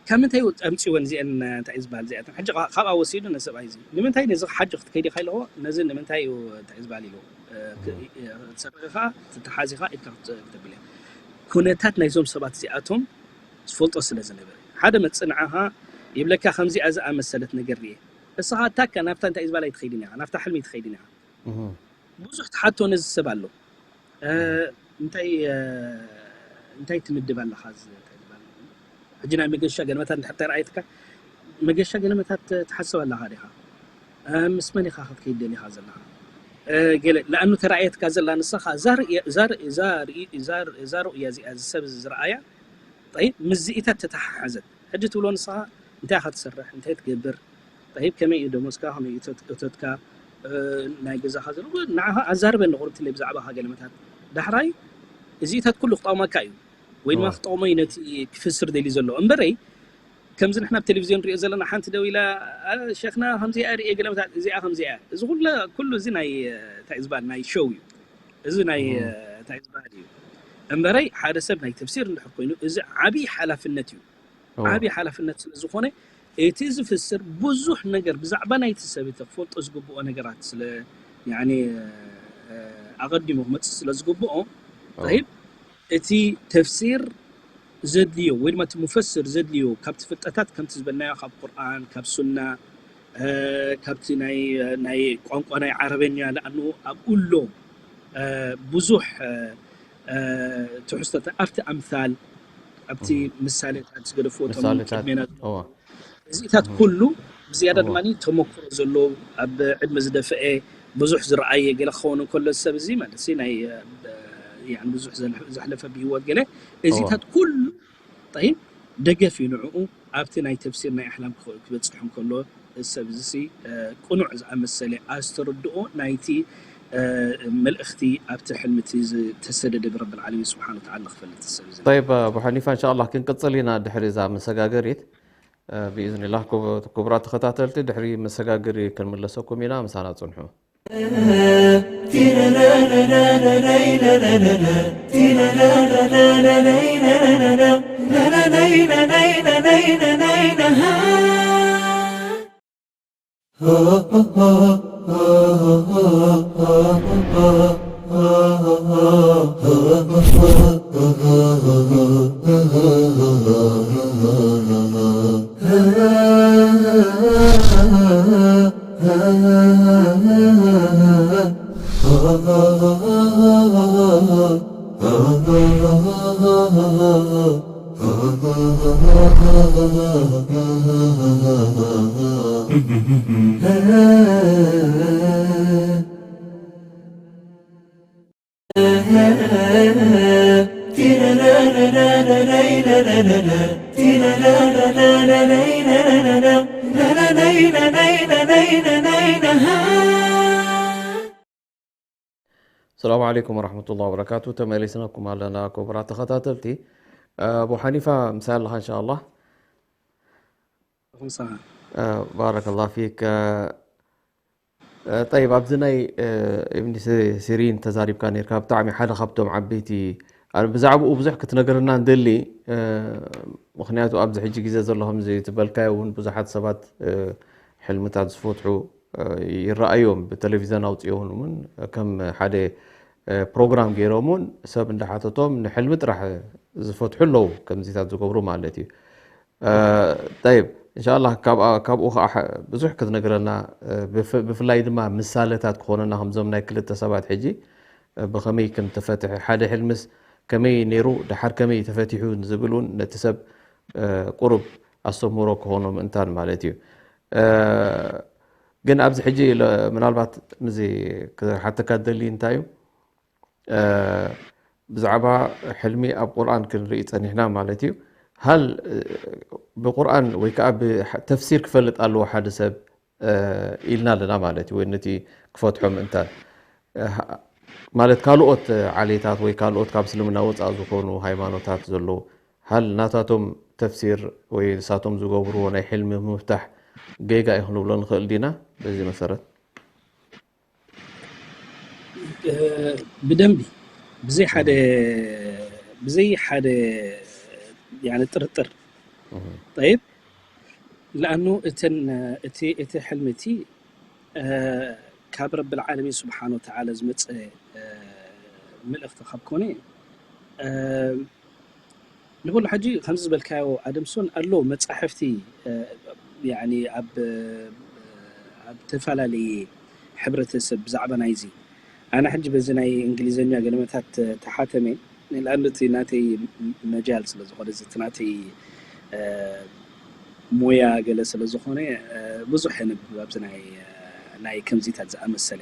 ካብ ምንታይ እዩ ኣምፅወን እዚአን? እንታይ እዩ ዝበሃል እዚኣተን? ሕጂ ካ-፣ ካብኣ ወሲዱ ነሰብኣይ እዚ ንምንታይ ነዚ ሓጂ ክትከይዲ ኢኻ ኢልዎ፣ ነዚ ንምንታይ እዩ እንታይ እዩ ዝበሃል ኢልዎ። እ፣ ክ-፣ እ፣ ትሰርሒ ኸዓ ትተሓዚ ኸዓ ኢድካ ክት-፣ ክተብል እያ። ኩነታት ናይዞም ሰባት እዚኣቶም ዝፈልጦ ስለ ዝነበረ፣ ሓደ መፅእ ንዓኻ ይብለካ፣ ከምዚኣ ዝኣመሰለት ነገር ርየ። እስኻ ኣታካ ናብታ እንታይ እዩ ዝበሃል ኣይትኸይድን ኢኻ፣ ናብታ ሕልሚ ኣይትኸይድን ኢኻ። ብዙሕ ትሓቶ ነዚ ሰብ ኣሎ። እ፣ እንታይ፣ እ፣ እንታይ ትምድብ ኣለኻ? እዚ እንታይ ዝበሃል? ሕጂ ናይ መገሻ ገለመታት እንድሕር ተረኣየትካ፣ መገሻ ገለመታት ትሓስብ ኣለኻ ዲኻ? እ፣ ምስ መን ኢኻ ክትከይድ ደሊኻ ዘለኻ? እ፣ ገለ፣ ለኣኑ ተረኣየትካ ዘላ ንስኻ እዛ ርእያ፣ እዛ ር-፣ እዛ ርኢ-፣ እዛ ር-፣ እዛ ርእያ እዚኣ፣ እዚ ሰብ እዚ ዝረኣያ፣ ጠይብ፣ ምስዚኢታት ተተሓሓዘት። ሕጂ ትብሎ ንስኻ እንታይ ኢኻ ትሰርሕ? እንታይ ትገብር? ጠይብ፣ ከመይ እዩ ደሞዝካ? ከመይ እዩ እቶት-፣ እቶትካ? እ፣ ናይ ገዛኻ ዘሎ ንዓኻ ኣዛርበኒ ቁርብ ትለይ ብዛዕባኻ ገለመታት። ዳሕራይ እዚኢታት ኩሉ ክጠቕመካ እዩ፣ ወይ ድማ ኣዋ። ክጠቕሞ እዩ ነቲ ክፍስር ደልዩ ዘሎ። እምበረይ ከምዚ ንሕና ኣብ ቴሌቪዝዮን ንሪኦ ዘለና ሓንቲ ደው ኢላ፣ "አ፣ ሸኽና ከምዚኣ ርእየ ገለመታት፣ እዚኣ ከምዚኣ እያ." እዚ ኩለ-፣ ኩሉ እዚ ናይ፣ እ፣ እንታይ እዩ ዝበሃል? ናይ ሾው እዩ። እዚ ናይ፣ እም። እ፣ እንታይ እዩ ዝበሃል እዩ። እምበረይ ሓደ ሰብ ናይ ተፍሲር እንድሕር ኮይኑ፣ እዚ ዓብዪ ሓላፍነት እዩ። እዋ። ዓብዪ ሓላፍነት ስለ ዝኾነ፣ እቲ ዝፍስር ብዙሕ ነገር ብዛዕባ ናይቲ ሰብ እቲ ክፈልጦ ዝግብኦ ነገራት ስለ፣ ያኒ፣ እ፣ ኣቐዲሙ ክመጽእ ስለ ዝግብኦ፣ እዋ። ጠይብ፣ እቲ ተፍሲር ዘድልዮ ወይ ድማ እቲ ሙፈስር ዘድልዮ ካብቲ ፍልጠታት ከምቲ ዝበልናዮ ካብ ቁርኣን፣ ካብ ሱና፣ እ፣ ካብቲ ናይ፣ ናይ ቋንቋ ናይ ዓረበኛ፣ ለኣኑ ኣብኡ ኣሎ፣ እ፣ ብዙሕ፣ እ፣ እ፣ ትሕዝቶታት ኣብቲ ኣምሳል፣ ኣብቲ እም። ምሳሌታት ዝገደፍዎ እቶም ምሳሌታት፣ ቅድሜና እዋ። እዚታት እም። ኩሉ ብዝያዳ እዋ። ድማ ተመክሮ ዘሎ ኣብ ዕድመ ዝደፍአ ብዙሕ ዝረኣየ ገለ ክኸውን እንከሎ ሰብ እዚ ማለት እዚ ናይ፣ እ፣ ያኒ ብዙሕ ዘልሕ-፣ ዘሕለፈ ብህይወት ገለ እዚታት እዋ። ኩሉ ጠይብ ደገፍ እዩ ንዕኡ ኣብቲ ናይ ተፍሲር ናይ ኣሕላም ክኸ-፣ ክበጽሕ እንከሎ ሰብ እዚ ሲ፣ እ፣ ቅኑዕ ዝኣመሰለ ኣስተርድኦ ናይቲ፣ እ፣ መልእኽቲ ኣብቲ ሕልምቲ ዝተሰደደ ብረብል ዓለሚን ስብሓን ወተዓላ ክፈልጥ ሰብ እዚ። ጠይብ፣ ኣቡ ሓኒፋ፣ እንሻ ኣላህ ክንቅጽል ኢና ድሕሪ እዛ መሰጋገሪት። እ፣ ብኢዝኒላህ፣ ክቡ-፣ ክቡራት ተኸታተልቲ፣ ድሕሪ መሰጋገሪ ክንምለሰኩም ኢና፣ ምሳና ጽንሑ። ሰላም ዓለይኩም ወራህመቱላሂ ወበረካቱ። ተመሊስናኩም ኣለና ክቡራት ተኸታተልቲ። ኣቡ ሓኒፋ ምሳይ ኣለኻ እንሻ ኣላህ። ኣኹም ሰላም። እ፣ ባረከላህ ፊክ። እ፣ እ፣ ጠይብ፣ ኣብዚ ናይ፣ እ፣ እብኒ ሲ-፣ ሲሪን ተዛሪብካ ነይርካ። ብጣዕሚ ሓደ ካብቶም ዓበይቲ፣ ኣነ ብዛዕባኡ ብዙሕ ክትነግረና ንደሊ፣ እ፣ ምኽንያቱ ኣብዚ ሕጂ ግዜ ዘሎ ከምዚ ዝበልካዮ እውን ብዙሓት ሰባት፣ እ፣ ሕልምታት ዝፈትሑ፣ እ፣ ይረኣዮም፣ ብቴሌቪዝዮን ኣውፅኦም እውን ከም ሓደ፣ እ፣ ፕሮግራም ገይሮም እውን ሰብ እንዳሓተቶም ንሕልሚ ጥራሕ ዝፈትሑ ኣለዉ፣ ከምዚታት ዝገብሩ ማለት እዩ። እ፣ ጠይብ፣ እንሻኣላህ፣ ካብኣ-፣ ካብኡ ኸዓ ሐ-፣ ብዙሕ ክትነግረና፣ እ፣ ብፍ-፣ ብፍላይ ድማ ምሳለታት ክኾነና፣ ከምዞም ናይ ክልተ ሰባት ሕጂ፣ እ፣ ብኸመይ ከም ተፈትሐ፣ ሓደ ሕልምስ ከመይ ነይሩ፣ ደሓር ከመይ ተፈቲሑ ንዝብል እውን ነቲ ሰብ፣ እ፣ ቁሩብ ኣስተምህሮ ክኾኖ ምእንታን ማለት እዩ። እ፣ ግን ኣብዚ ሕጂ ለ-፣ ምናልባት ምዚ ክሓተካ ዝደሊ እንታይ እዩ፣ እ፣ ብዛዕባ ሕልሚ ኣብ ቁርኣን ክንርኢ ጸኒሕና ማለት እዩ። ሃል፣ እ፣ ብቁርኣን ወይ ከኣ ብሓ-፣ ተፍሲር ክፈልጥ ኣለዎ ሓደ ሰብ፣ እ፣ ኢልና ኣለና ማለት እዩ። ወይ ነቲ ክፈትሖ ምእንታን፣ እ፣ ሃ-፣ ማለት ካልኦት ዓሌታት ወይ ካልኦት ካብ እስልምና ወጻኢ ዝኾኑ ሃይማኖታት ዘለዉ፣ ሃል ናታቶም ተፍሲር ወይ ንሳቶም ዝገብርዎ ናይ ሕልሚ ምፍታሕ ጌጋ እዩ ክንብሎ ንኽእል ዲና? በዚ መሰረት። እ፣ ብደንቢ ብዘይ ሓደ፣ ብዘይ ሓደ ያኒ ጥርጥር ጠይብ፣ ለኣኑ እተን እቲ እቲ ሕልሚ እቲ ካብ ረብል ዓለሚን ስብሓን ወተዓላ ዝመፀ ምልእኽቲ ካብ ኮነ ንኩሉ ሕጂ ከምዚ ዝበልካዮ ኣደምሶን ኣሎ መፃሕፍቲ ኣብ ኣብ ተፈላለየ ሕብረተሰብ ብዛዕባ ናይዚ ኣነ ሕጂ በዚ ናይ እንግሊዝኛ ገለመታት ተሓተመ ንልኣንዱ እቲ ናተይ መጃል ስለ ዝኾነ እዚ እቲ ናተይ ሞያ ገለ ስለ ዝኾነ ብዙሕ የንብብ ኣብዚ ናይ ናይ ከምዚታት ዝኣመሰለ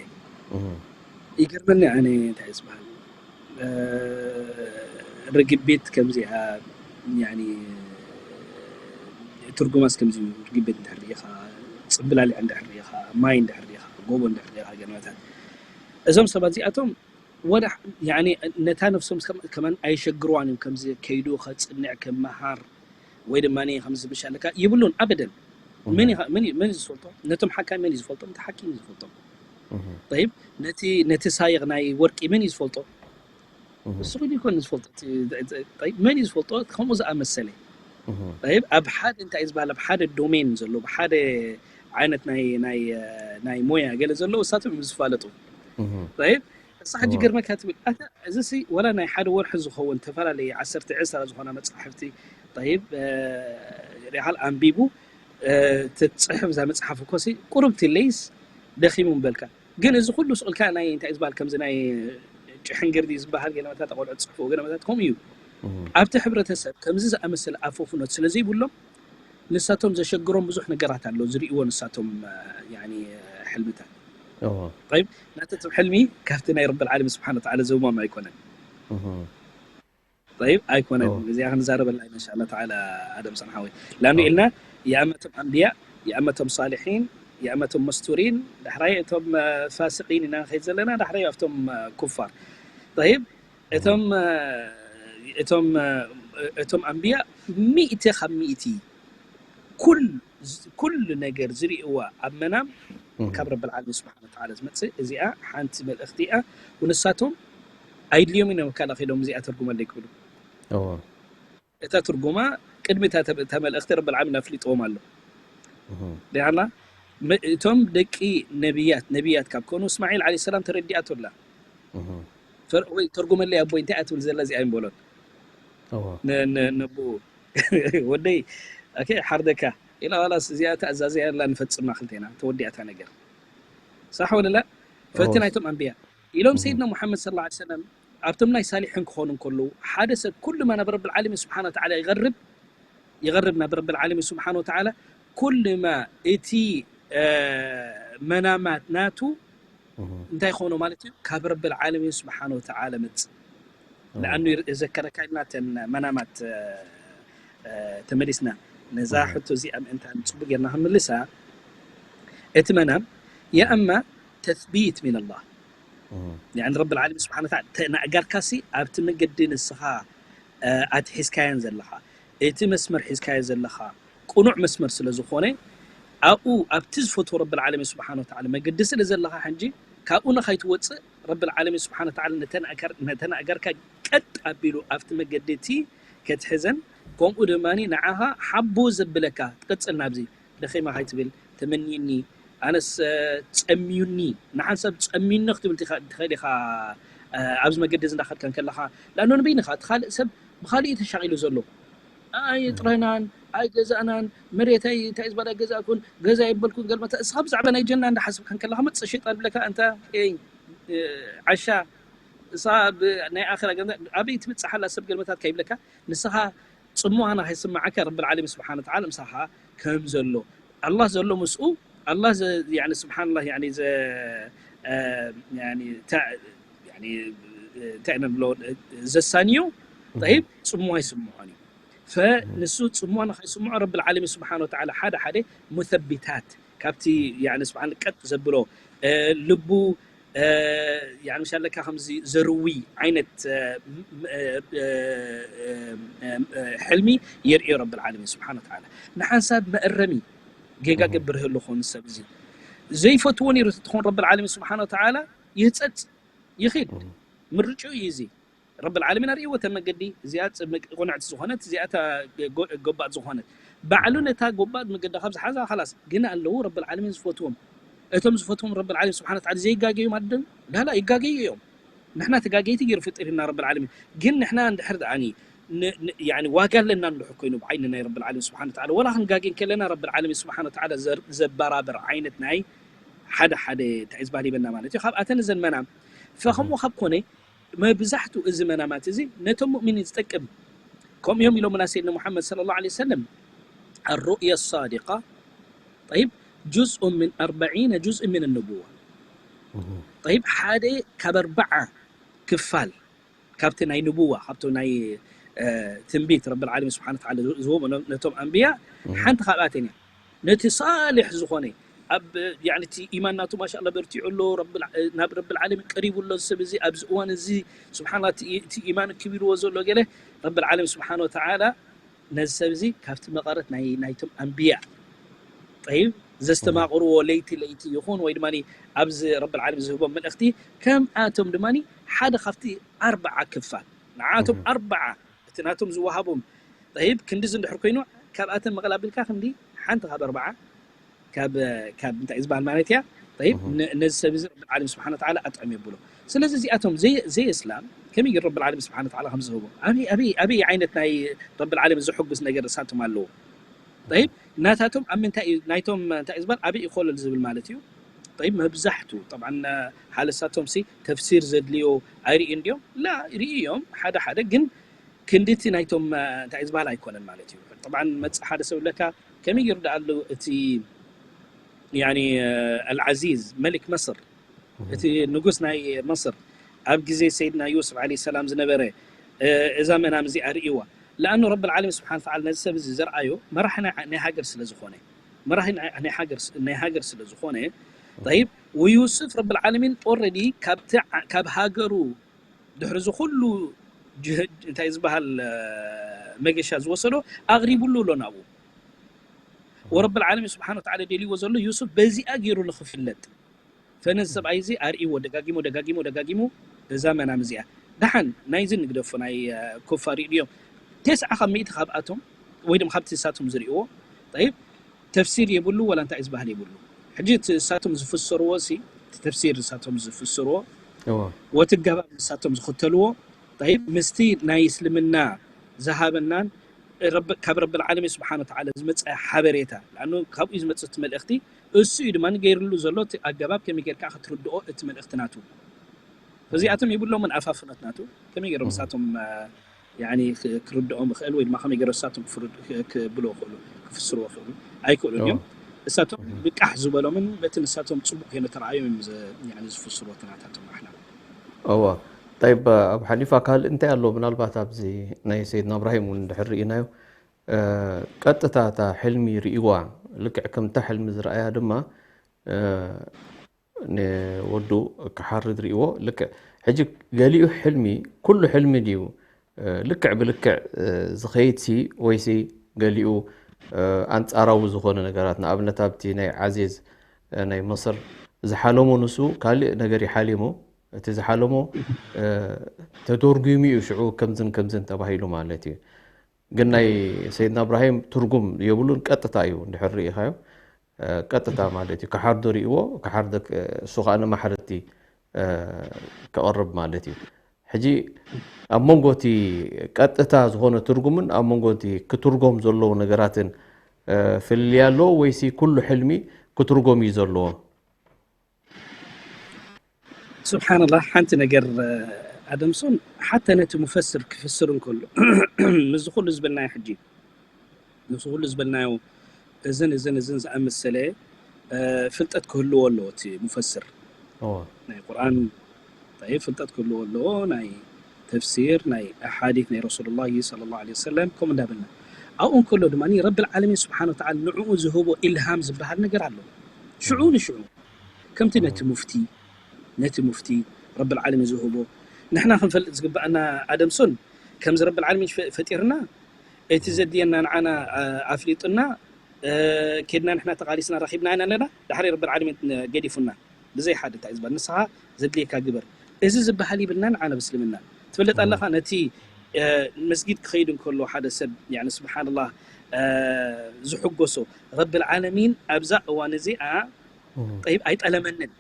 ይገርመኒ ኣነ እንታይ ዝበሃል ርግቢት ከምዚኣ ትርጉማስ ከምዚ ርግቢት እንድሕር ርኢኻ ፅምብላሊዕ እንድሕር ርኢኻ ማይ እንድሕር ርኢኻ ጎቦ እንድሕር ርኢኻ ገለመታት እዞም ሰባት እዚኣቶም ወላ ነታ ነፍሶም ከማን ኣይሸግርዋን እዮም ከምዚ ከይዱ ከፅንዕ ከመሃር ወይ ድማ ከምዚ ብሻለካ ይብሉን ኣበደን መን እዩ ዝፈልጦ ነቶም ሓካይ መን እዩ ዝፈልጦም እቲ ሓኪም እዩ ዝፈልጦም ይብ ነቲ ሳይቕ ናይ ወርቂ መን እዩ ዝፈልጦ እሱ ይኮን ዝፈልጦ መን እዩ ዝፈልጦ ከምኡ ዝኣመሰለ ይብ ኣብ ሓደ እንታይ ዝበሃል ኣብ ሓደ ዶሜን ዘሎ ብሓደ ዓይነት ናይ ሞያ ገለ ዘሎ እሳቶም እዮም ዝፋለጡ ይብ እሳ ሕጂ ገርመካ ትብል ኣታ እዚ ሲ ወላ ናይ ሓደ ወርሒ ዝኸውን ተፈላለየ ዓሰርተ ዕስራ ዝኾና መፅሓፍቲ ይብ ሪሓል ኣንቢቡ ትፅሕፍ እዛ መፅሓፍ እኮ ቁሩብ ትለይስ ደኺሙ ምበልካ ግን እዚ ኩሉ ስቕልካ ናይ እንታይ ዝበሃል ከምዚ ናይ ጭሕንግርዲ ዝበሃል ገለመታት ኣቆልዑ ዝፅሕፍዎ ገለመታት ከምኡ እዩ ኣብቲ ሕብረተሰብ ከምዚ ዝኣመሰለ ኣፈፉኖት ስለ ዘይብሎም ንሳቶም ዘሸግሮም ብዙሕ ነገራት ኣሎ ዝርእዎ ንሳቶም ሕልምታት ይብ ናተቶም ሕልሚ ካብቲ ናይ ረብል ዓለም ስብሓን ወተዓላ ዘውማም ኣይኮነን ይብ ኣይኮነን እዚኣ ክንዛረበላ ኢና እንሻላ ተዓላ ኣደም ሰንሓወይ ላኑ ኢልና የኣመቶም ኣንብያ የኣመቶም ሳልሒን የኣመቶም መስቱሪን ዳሕራይ እቶም ፋስቂን ኢና ንኸይድ ዘለና ዳሕራይ ኣብቶም ኩፋር ይብ እቶም እቶም እቶም ኣንብያ ሚእቲ ካብ ሚእቲ ኩል ኩሉ ነገር ዝርእዋ ኣብ መናም ካብ ረብል ዓለሚን ስብሓን ወተዓላ ዝመፅእ እዚኣ ሓንቲ መልእኽቲ እያ ንሳቶም ኣይድልዮም ኢና መካላ ከይዶም እዚኣ ተርጉመለይ ክብሉ እታ ትርጉማ ቅድሚ እታ መልእኽቲ ረብል ዓለሚን ኣፍሊጥዎም ኣሎ ዲና እቶም ደቂ ነብያት ነብያት ካብ ኮኑ እስማዒል ዓለ ሰላም ተረዲኣቶ ኣላ ወይ ተርጉመለይ ኣቦይ እንታይ እያ ትብል ዘላ እዚኣ ይንበሎን ነብኡ ወደይ ሓርደካ ኢላ ዋላስ እዚኣ ተኣዛዝያ ላ ንፈፅማ ክልቴና ተወዲኣታ ነገር ሳሕ ወለላ ፈቲ ናይቶም ኣንብያ ኢሎም ሰይድና ሙሓመድ ስለ ላ ሰለም ኣብቶም ናይ ሳሊሕን ክኾኑ እንከለዉ ሓደ ሰብ ኩሉማ ናብ ረብል ዓለሚን ስብሓን ወተዓላ ይቐርብ ይቐርብ ናብ ረብል ዓለሚን ስብሓን ወተዓላ ኩሉማ እቲ መናማት ናቱ እንታይ ይኾኖ ማለት እዩ ካብ ረብል ዓለሚን ስብሓን ወተዓላ መፅእ ንኣኑ ዘከረካ ኢልና ተን መናማት ተመሊስና ነዛ ሕቶ እዚኣ ምእንታን ፅቡቅ ጌርና ክንምልሳ እቲ መናም የእማ ተስቢት ሚን ኣላህ ረቢ ዓለሚን ስብሓን ተናእጋርካሲ ኣብቲ መገዲ ንስኻ ኣትሒዝካየን ዘለኻ እቲ መስመር ሒዝካዮ ዘለኻ ቅኑዕ መስመር ስለ ዝኾነ ኣብኡ ኣብቲ ዝፈትዎ ረብል ዓለሚን ስብሓን ወተዓላ መገዲ ስለ ዘለኻ ሕጂ ካብኡ ንኻይትወፅእ ረብል ዓለሚን ስብሓን ወተዓላ ነተን ኣጋርካ ቀጥ ኣቢሉ ኣብቲ መገዲ እቲ ከትሕዘን ከምኡ ድማ ንዓኻ ሓቦ ዘብለካ ትቅፅል ናብዚ ደኺማ ካይትብል ተመንይኒ ኣነስ ፀምዩኒ ንሓንሳብ ፀምዩኒ ክትብል ትኽእል ኢኻ ኣብዚ መገዲ እዚ እንዳኸድካ እንከለኻ ላኖ ንበይንኻ እቲ ካልእ ሰብ ብኻሊእ ተሻቒሉ ዘሎ ኣይ ጥረናን ኣይ ገዛእናን መሬተይ እንታይ ዝበላ ገዛእኩን ገዛ የበልኩን ገልመታ እስኻ ብዛዕባ ናይ ጀና እንዳሓስብካ እንከለኻ መፅእ ሸይጣን ብለካ እንታ ዓሻ እሳ ናይ ኣራ ኣበይ ትምፅሓላ ሰብ ገልመታት ከይብለካ ንስኻ ፅሙዋ ንኸይስምዓካ ረብል ዓለሚን ስብሓን ወተዓላ ምሳኻ ከም ዘሎ ኣላህ ዘሎ ምስኡ ኣላህ ስብሓንላ እንታይ ንብሎ ዘሳንዮ ይብ ፅሙዋ ይስምዖን እዩ ፈንሱ ፅሙዋ ንኸይስምዖ ረብል ዓለሚን ስብሓን ወተዓላ ሓደ ሓደ ሙሰቢታት ካብቲ ስብሓን ቀጥ ዘብሎ ልቡ ምሻለካ ከምዚ ዘርዊ ዓይነት ሕልሚ የርእዮ ረብል ዓለሚን ስብሓን ወተዓላ ንሓንሳብ መእረሚ ጌጋ ገብር ህሉ ኾን ሰብ እዚ ዘይፈትዎ ነይሩ ትኾን ረብል ዓለሚን ስብሓን ወተዓላ ይህፀፅ ይኽድ ምርጭኡ እዩ እዚ ረብል ዓለሚን ኣርእይዎ እተ መገዲ እዚኣ ጽ- መግ- ቅንዕቲ ዝኾነት፣ እዚኣ እታ ጎ- ጎባጥ ዝኾነት። ባዕሉ ነታ ጎባጥ መገዲ ካብ ዝሓዛ፣ ኸላስ፣ ግን ኣለዉ ረብል ዓለሚን ዝፈትዎም። እቶም ዝፈትዎም ረብል ዓለሚን ስብሓነ ወተዓላ ዘይጋገዩ ማለት ዶ? ላላ፣ ይጋገዩ እዮም። ንሕና ተጋገይቲ ገይሩ ፍጢርና ረብል ዓለሚን። ግን ንሕና እንድሕር ደኣኒ ን- ን- ያኒ ዋጋ ኣለና እንድሕር ኮይኑ ብዓይኒ ናይ ረብል ዓለሚን ስብሓነ ወተዓላ፣ ወላ ክንጋገ እንከለና ረብል ዓለሚን ስብሓነ ወተዓላ ዘር- ዘበራብር ዓይነት ናይ ሓደ ሓደ እንታይ ዝበሃል ይበና ማለት እዩ። ካብኣተን እዘን መናም ፈኸምዎ ካብ ኮነ፣ መብዛሕትኡ እዚ መናማት እዚ ነቶም ሙእሚኒን ዝጠቅም። ከምኡ እዮም ኢሎምና ሰይድና ሙሓመድ ሰለላሁ ዐለይሂ ወሰለም፣ الرؤيا الصادقة، طيب، جزء من أربعين جزء من النبوة. طيب، ሓደ ካብ ኣርባዓ ክፋል ካብቲ ናይ ንቡዋ፣ ካብቲ ናይ እ፣ ትንቢት ረብል ዓለሚን ስብሓነ ወተዓላ ዝህቦ ነቶም ኣንብያ ሓንቲ ካብኣተን እያ። ነቲ ሳሊሕ ዝኾነ ኣብ ያኒ እቲ ኢማን ናቱ ማሻ ኣላ በርቲዑ ኣሎ፣ ረብል ዓ- ናብ ረብል ዓለሚን ቀሪቡ ኣሎ። እዚ ሰብ እዚ ኣብዚ እዋን እዚ ስብሓን እቲ እቲ ኢማን ክቢርዎ ዘሎ ገለ ረብል ዓለሚን ስብሓን ወተዓላ ነዚ ሰብ እዚ ካብቲ መቐረት ናይ ናይቶም ኣንብያ ጠይብ ዘስተማቕርዎ ለይቲ ለይቲ ይኹን ወይ ድማ ኣብዚ ረብል ዓለሚን ዝህቦም መልእኽቲ ከምኣቶም ድማ ሓደ ካብቲ ኣርባዓ ክፋል ንዓቶም ኣርባዓ እቲ ናቶም ዝወሃቦም ጠይብ ክንድዚ እንድሕር ኮይኑ ካብኣተን መቐል ኣቢልካ ክንዲ ሓንቲ ካብ ኣርባዓ ካብ ካብ እንታይ ዝበሃል ማለት እያ ጠይብ ን- ነዚ ሰብ እዚ ረብል ዓለም ስብሓን ወተዓላ ኣጥዕም የብሎ። ስለዚ እዚኣቶም ዘይ- ዘይእስላም ከመይ ገይሩ ረብል ዓለም ስብሓን ወተዓላ ከም ዝህቦ ኣበይ ኣበይ ኣበይ ዓይነት ናይ ረብል ዓለም ዘሐጉስ ነገር እሳቶም ኣለዎ? ጠይብ ናታቶም ኣብ ምንታይ እዩ ናይቶም እንታይ እዩ ዝበሃል ኣበይ እዩ ኮለል ዝብል ማለት እዩ? ጠይብ መብዛሕቱ ጠብዓን ሓለሳቶም ሲ ተፍሲር ዘድልዮ ኣይርእዩ እንድዮም ላ ይርእዩ እዮም ሓደ ሓደ ግን ክንድቲ ናይቶም እንታይ ዝበሃል ኣይኮነን ማለት እዩ። ጠብዓን መጽእ ሓደ ሰብ ለካ ከመይ ገይሩ ደኣ ኣሎ እቲ ያኒ ኣልዓዚዝ መሊክ መስር እቲ ንጉስ ናይ መስር ኣብ ግዜ ሰይድና ዩስፍ ዓለይሂ ሰላም ዝነበረ እዛ መናም እዚኣ ርእይዋ ለኣኑ ረብል ዓለሚን ስብሓን ተዓላ ነዚ ሰብ እዚ ዘርኣዮ መራሒ ናይ ናይ ሃገር ስለ ዝኾነ መራሒ ናይ ናይ ሃገር ስ- ናይ ሃገር ስለ ዝኾነ ጠይብ ወዩስፍ ረብል ዓለሚን ኦረዲ ካብቲ ዓ- ካብ ሃገሩ ድሕሪ እዚ ኩሉ ጅህ- እንታይ ዝበሃል እ፣ መገሻ ዝወሰዶ ኣቕሪቡሉ ኣሎ ናብኡ ወረብል ዓለሚን ስብሓን ወተዓላ ደልይዎ ዘሎ ዩስፍ በዚኣ ገይሩ ንክፍለጥ ፈነዚ ሰብኣይ እዚ ኣርእይዎ ደጋጊሙ ደጋጊሙ ደጋጊሙ እዛ መናም እዚኣ ደሓን ናይዚ ንግደፎ ናይ እ፣ ኩፋር እዩ ድዮም ተስዓ ካብ ሚእቲ ካብኣቶም ወይ ድማ ካብቲ ንሳቶም ዝርእይዎ ጠይብ ተፍሲር የብሉ ወላ እንታይ ዝበሃል የብሉ ሕጂ እቲ ንሳቶም ዝፍስርዎ ሲ እቲ ተፍሲር ንሳቶም ዝፍስርዎ እዎ ወቲ ኣገባብ ንሳቶም ዝኽተልዎ ጠይብ ምስቲ ናይ እስልምና ዝሃበናን ረብ- ካብ ረብል ዓለሚን ስብሓን ወተዓላ ዝመፀ ሓበሬታ ለኣኑ ካብኡ ዝመፅእ እቲ መልእኽቲ እሱ እዩ ድማ ገይርሉ ዘሎ እቲ ኣገባብ ከመይ ጌርካ ክትርድኦ እቲ መልእኽቲ ናቱ እዚኣቶም የብሎምን ኣፋፍኖት ናቱ ከመይ ገይሮም እሳቶም እ፣ ያኒ ክ- ክርድኦም ይኽእል ወይ ድማ ከመይ ገይሮም እሳቶም ክፍርድ- ክ- ክብልዎ ይኽእሉ ክፍስርዎ ይኽእሉ ኣይክእሉን እዮም እሳቶም ብቃሕ ዝበሎምን በቲ ንሳቶም ፅቡቅ ኮይኑ ተረኣዮም እዮም ዝ- ያኒ ዝፍስርዎ እቲ ናታቶም ኣሕላም እዋ طيب ኣብ ሓሊፋ ካልእ እንታይ ኣሎ ምናልባት ኣብዚ ናይ ሰይድና እብራሂም እውን እንድሕር ርኢናዮ እ፣ ቀጥታ እታ ሕልሚ ርእይዋ ልክዕ ከምታ ሕልሚ ዝረኣያ ድማ እ፣ ንወዱ ክሓርድ ርእይዎ ልክዕ ሕጂ ገሊኡ ሕልሚ ኩሉ ሕልሚ ድዩ እ፣ ልክዕ ብልክዕ እ፣ ዝኸይድ ሲ ወይሲ ገሊኡ እ፣ ኣንጻራዊ ዝኾነ ነገራት ንኣብነት ኣብቲ ናይ ዓዜዝ እ፣ ናይ መስር ዝሓለሞ ንሱ ካልእ ነገር ይሓሊሙ እቲ ዝሓለሞ እ፣ ተተርጉሙ እዩ ሽዑ ከምዝን ከምዝን ተባሂሉ ማለት እዩ ግን ናይ ሰይድና እብራሂም ትርጉም የብሉን ቀጥታ እዩ እንድሕር ርኢኻዮ እ፣ ቀጥታ ማለት እዩ ክሓርዶ ርእይዎ ክሓርዶ ክ- እሱ ከዓ ንማሕረድቲ እ፣ ክቐርብ ማለት እዩ ሕጂ ኣብ መንጎ እቲ ቀጥታ ዝኾነ ትርጉምን ኣብ መንጎ እቲ ክትርጎም ዘለዎ ነገራትን እ፣ ፍልልይ ኣለዎ ወይሲ ኩሉ ሕልሚ ክትርጎም እዩ ዘለዎ ስብሓንላህ ሓንቲ ነገር ኣደምሶን ሓተ ነቲ ሙፈስር ክፍስር እንከሎ ምስዚ ኩሉ ዝበልናዮ ሕጂ ምስዚ ኩሉ ዝበልናዮ እዝን እዝን እዝን ዝኣመሰለ ፍልጠት ክህልዎ ኣለዎ እቲ ሙፈስር ናይ ቁርኣን ፍልጠት ክህልዎ ኣለዎ ናይ ተፍሲር ናይ ኣሓዲት ናይ ረሱሉላሂ ሰለላሁ ዐለይሂ ወሰለም ከምኡ እንዳበልና ኣብኡ እንከሎ ድማ ረብል ዓለሚን ስብሓን ወተዓላ ንዕኡ ዝህቦ ኢልሃም ዝበሃል ነገር ኣሎ ሽዑ ንሽዑ ከምቲ ነቲ ሙፍቲ ነቲ ሙፍቲ ረብል ዓለሚን ዝህቦ ንሕና ክንፈልጥ ዝግበኣና ኣደምሶን ከምዚ ረብል ዓለሚን ፈጢርና እቲ ዘድልየና ንዓና ኣፍሊጡና ኬድና ንሕና ተቃሊስና ረኪብና ኢና ኣለና ዳሕሪ ረብል ዓለሚን ገዲፉና ብዘይ ሓደ እንታይ ዝበሃል ንስኻ ዘድልየካ ግበር እዚ ዝበሃል ይብልና ንዓና ብስልምና ትፈልጥ ኣለኻ ነቲ መስጊድ ክኸይድ እንከሎ ሓደ ሰብ ስብሓንላህ ዝሕጎሶ ረብል ዓለሚን ኣብዛ እዋን እዚኣ ጠይብ ኣይጠለመንን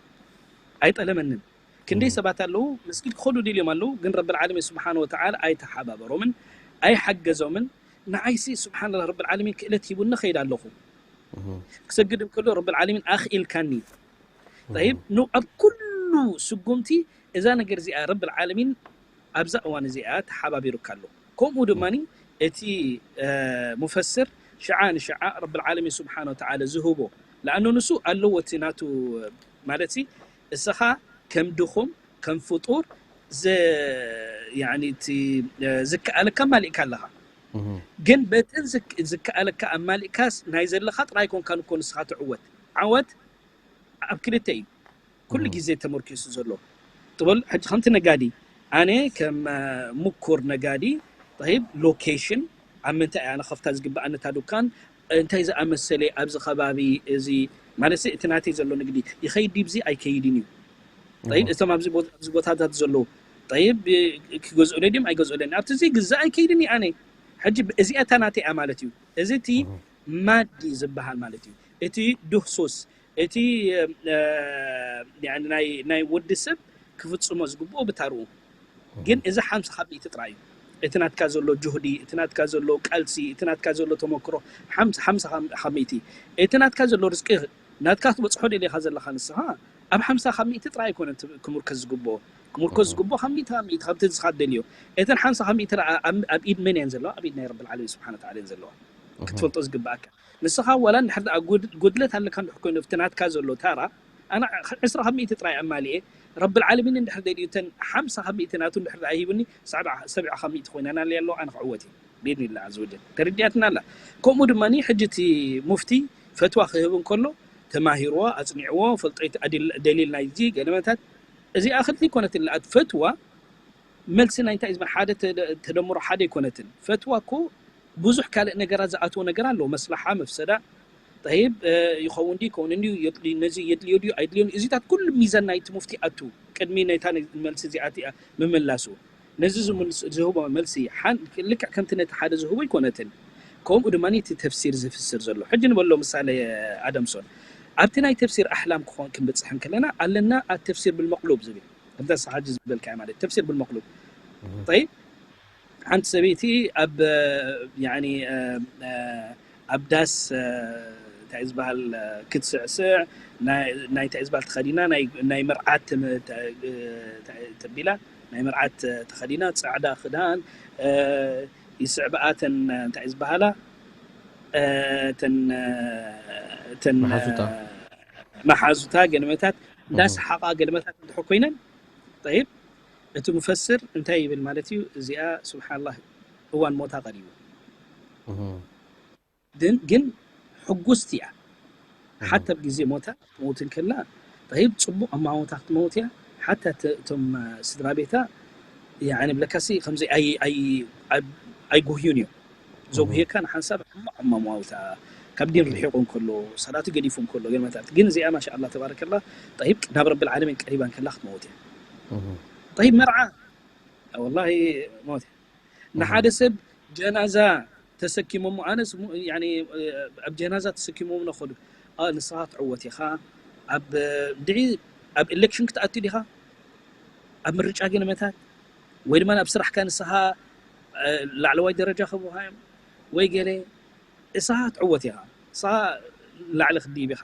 ኣይጠለመንን ክንደይ ሰባት ኣለዉ መስጊድ ክኸዱ ድልዮም ኣለዉ ግን ረብል ዓለሚን ስብሓን ወተዓላ ኣይተሓባበሮምን ኣይሓገዞምን ንዓይሲ ስብሓንላህ ረብል ዓለሚን ክእለት ሂቡኒ ኸይድ ኣለኹ ክሰግድ እንከሎ ረብል ዓለሚን ኣኽኢልካኒ ጠይብ ኑ ኣብ ኩሉ ስጉምቲ እዛ ነገር እዚኣ ረብል ዓለሚን ኣብዛ እዋን እዚኣ ተሓባቢሩካ ኣሎ ከምኡ ድማ እቲ ሙፈስር ሽዓ ንሽዓ ረብል ዓለሚን ስብሓን ወተዓላ ዝህቦ ለኣኖ ንሱ ኣለዎ እቲ ናቱ ማለት እስኻ ከም ድኹም ከም ፍጡር ዝከኣለካ ማሊእካ ኣለኻ ግን በተን ዝከኣለካ ኣብ ማሊእካስ ናይ ዘለኻ ጥራይ ኮንካ ንኮ ንስኻ ትዕወት ዓወት ኣብ ክልተ እዩ ኩሉ ግዜ ተመርኪሱ ዘሎ ጥበል ሕጂ ከምቲ ነጋዲ ኣነ ከም ምኩር ነጋዲ ብ ሎኬሽን ኣብ ምንታይ ኣነ ከፍታ ዝግብኣኒ እታ ዱካን እንታይ ዝኣመሰለ ኣብዚ ከባቢ እዚ ማለት እቲ ናተይ ዘሎ ንግዲ ይኸይድ ድብዚ ኣይከይድን እዩ ይብ እቶም ኣብዚ ቦታታት ዘለዉ ይብ ክገዝኡለይ ድም ኣይገዝኡለኒ ኣብቲ እዚ ግዛእ ኣይከይድን እዩ ኣነ ሕጂ እዚኣ እታ ናተይ እያ ማለት እዩ እዚ እቲ ማዲ ዝበሃል ማለት እዩ እቲ ድህሱስ እቲ ናይ ወዲ ሰብ ክፍፅሞ ዝግብኦ ብታርኡ ግን እዚ ሓምሳ ካብ ሚእቲ ጥራይ እዩ እቲ ናትካ ዘሎ ጅሁዲ እቲ ናትካ ዘሎ ቃልሲ እቲ ናትካ ዘሎ ተመክሮ ሓምሳ ካብ ሚእቲ እቲ ናትካ ዘሎ ርዝቂ ናትካ ክትበፅሖ ደሊኻ ዘለኻ ንስኻ ኣብ ሓምሳ ካብ ሚእቲ ጥራይ ኣይኮነን ክምርከዝ ዝግብኦ ክምርከዝ ዝግብኦ ካብ ሚእቲ ካብ ሚእቲ ካብቲ ንስኻ ትደልዮ እተን ሓምሳ ካብ ሚእቲ ኣብ ኢድ መን እየን ዘለዋ ኣብ ኢድ ናይ ረብል ዓለሚን ስብሓን ወተዓላ እየን ዘለዋ ክትፈልጦ ዝግብኣካ ንስኻ ዋላ እንድሕር ደኣ ጉድለት ኣለካ እንድሕር ኮይኑ ኣብቲ ናትካ ዘሎ ታራ ኣነ ዕስራ ካብ ሚእቲ ጥራይ ኣማሊኤ ረብል ዓለሚን እንድሕር ደልዩ እተን ሓምሳ ካብ ሚእቲ ናቱ እንድሕር ደኣ ሂቡኒ ሰብዓ ካብ ሚእቲ ኮይና ናለይ ኣለዋ ኣነ ክዕወት እየ ብኢድኒላ ዝውድን ተረዲኣትና ኣላ ከምኡ ድማ ሕጂ እቲ ሙፍቲ ፈትዋ ክህብ እንከሎ ተማሂርዎ ኣፅኒዕዎ ፈልጦ ደሊል ናይዚ ገለመታት እዚኣ ክልተ ይኮነትን ለኣት ፈትዋ መልሲ ናይ እንታይ ዝበል ሓደ ተደምሮ ሓደ ኣይኮነትን ፈትዋ እኮ ብዙሕ ካልእ ነገራት ዝኣትዎ ነገር ኣለዎ መስላሓ መፍሰዳ ጠይብ ይኸውን ድዩ ይከውን እንድዩ ነዚ የድልዮ ድዩ ኣይድልዮን እዚታት ኩሉ ሚዛን ናይቲ ሙፍቲ ኣቱ ቅድሚ ነታ መልሲ እዚኣት ምምላሱ ነዚ ዝህቦ መልሲ ልክዕ ከምቲ ነቲ ሓደ ዝህቦ ኣይኮነትን ከምኡ ድማ እቲ ተፍሲር ዝፍስር ዘሎ ሕጂ ንበሎ ምሳሌ ኣደምሶን ኣብቲ ናይ ተፍሲር ኣሕላም ክኾን ክንበፅሕ እንከለና ኣለና ኣተፍሲር ብልመቅሉብ ዝብል ከምታ ሓጂ ዝበልካ ማለት ተፍሲር ብልመቅሉብ ጠይብ ሓንቲ ሰበይቲ ኣብ ኣብ ዳስ እንታይ ዝበሃል ክትስዕስዕ ናይ እንታይ ዝበሃል ተኸዲና ናይ መርዓት ተቢላ ናይ መርዓት ተኸዲና ፃዕዳ ክዳን ይስዕብኣተን እንታይ ዝበሃላ ተን ተን መሓዙታ ገለመታት እንዳሰሓቓ ገለመታት እንድሕር ኮይነን ጠይብ እቲ ሙፈስር እንታይ ይብል ማለት እዩ እዚኣ ስብሓንላህ እዋን ሞታ ቀሪቡ ግን ሕጉስቲ እያ ሓታ ኣብ ግዜ ሞታ ክትመውት እንከላ ጠይብ ፅቡቅ ኣማሞታ ክትመውት እያ ሓታ እቶም ስድራ ቤታ ብለካሲ ከምዚ ኣይጉህዩን እዮም ዘጉህየካ ንሓንሳብ ሕማቅ ኣማማውታ ካብ ዲን ርሒቁ እንከሎ ሰላቱ ገዲፉ እንከሎ ገለመታት ግን እዚኣ ማሻ ኣላ ተባረከላ ጠይብ ናብ ረብል ዓለሚን ቀሪባ እንከላ ክትመውት እያ ጠይብ መርዓ ወላሂ ሞት ንሓደ ሰብ ጀናዛ ተሰኪሞሞ ኣነስ ኣብ ጀናዛ ተሰኪሞም ነኸዱ ንስኻ ትዕወት ኢኻ ኣብ ድዒ ኣብ ኤሌክሽን ክትኣቱ ዲኻ ኣብ ምርጫ ገለመታት ወይ ድማ ኣብ ስራሕካ ንስኻ ላዕለዋይ ደረጃ ክህቡኻ እዮም ወይ ገለ ንስኻ ትዕወት ኢኻ ንስኻ ላዕሊ ክትድይብ ኢኻ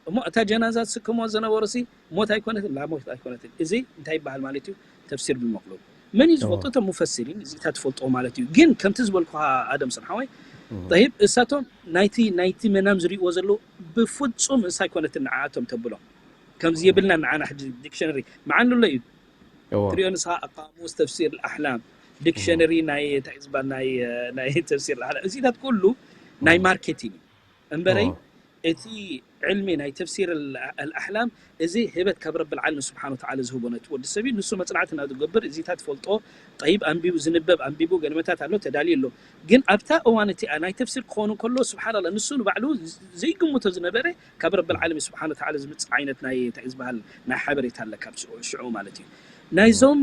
እሞ እታ ጀናዛ ዝስከምዎ ዝነበሩ ሲ ሞት ኣይኮነትን ላ ሞት ኣይኮነትን እዚ እንታይ ይበሃል ማለት እዩ ተፍሲር ብልመቅሉብ መን እዩ ዝፈልጦ እቶም ሙፈሲሪን እዚታት ትፈልጦ ማለት እዩ ግን ከምቲ ዝበልኩኻ ኣደም ስርሓወይ ጠይብ እሳቶም ናይቲ ናይቲ መናም ዝርእዎ ዘለዉ ብፍጹም እንሳ ኣይኮነትን ንዓኣቶም ተብሎም ከምዚ የብልና ንዓና ሕጂ ዲክሽነሪ መዓን ኣሎ እዩ ትሪኦ ንስኻ ኣቃሙስ ተፍሲር ኣሕላም ዲክሽነሪ ናይ እንታይ ዝበሃል ናይ ናይ ተፍሲር ኣሕላም እዚታት ኩሉ ናይ ማርኬቲንግ እዩ እምበረይ እቲ ዕልሚ ናይ ተፍሲር ኣልኣሕላም እዚ ህበት ካብ ረብል ዓለሚን ስብሓን ወተዓላ ዝህቦ ነቲ ወዲ ሰብ እዩ ንሱ መፅናዕቲ እናዝገብር እዚታት ፈልጦ ጠይብ ኣንቢቡ ዝንበብ ኣንቢቡ ገለመታት ኣሎ ተዳልዩ ኣሎ ግን ኣብታ እዋን እቲኣ ናይ ተፍሲር ክኾኑ ከሎ ስብሓን ኣላ ንሱ ንባዕሉ ዘይግምቶ ዝነበረ ካብ ረብል ዓለሚን ስብሓን ወተዓላ ዝምፅእ ዓይነት ናይ እንታይ ዝበሃል ናይ ሓበሬታ ኣለ ካብ ሽዑ ማለት እዩ ናይዞም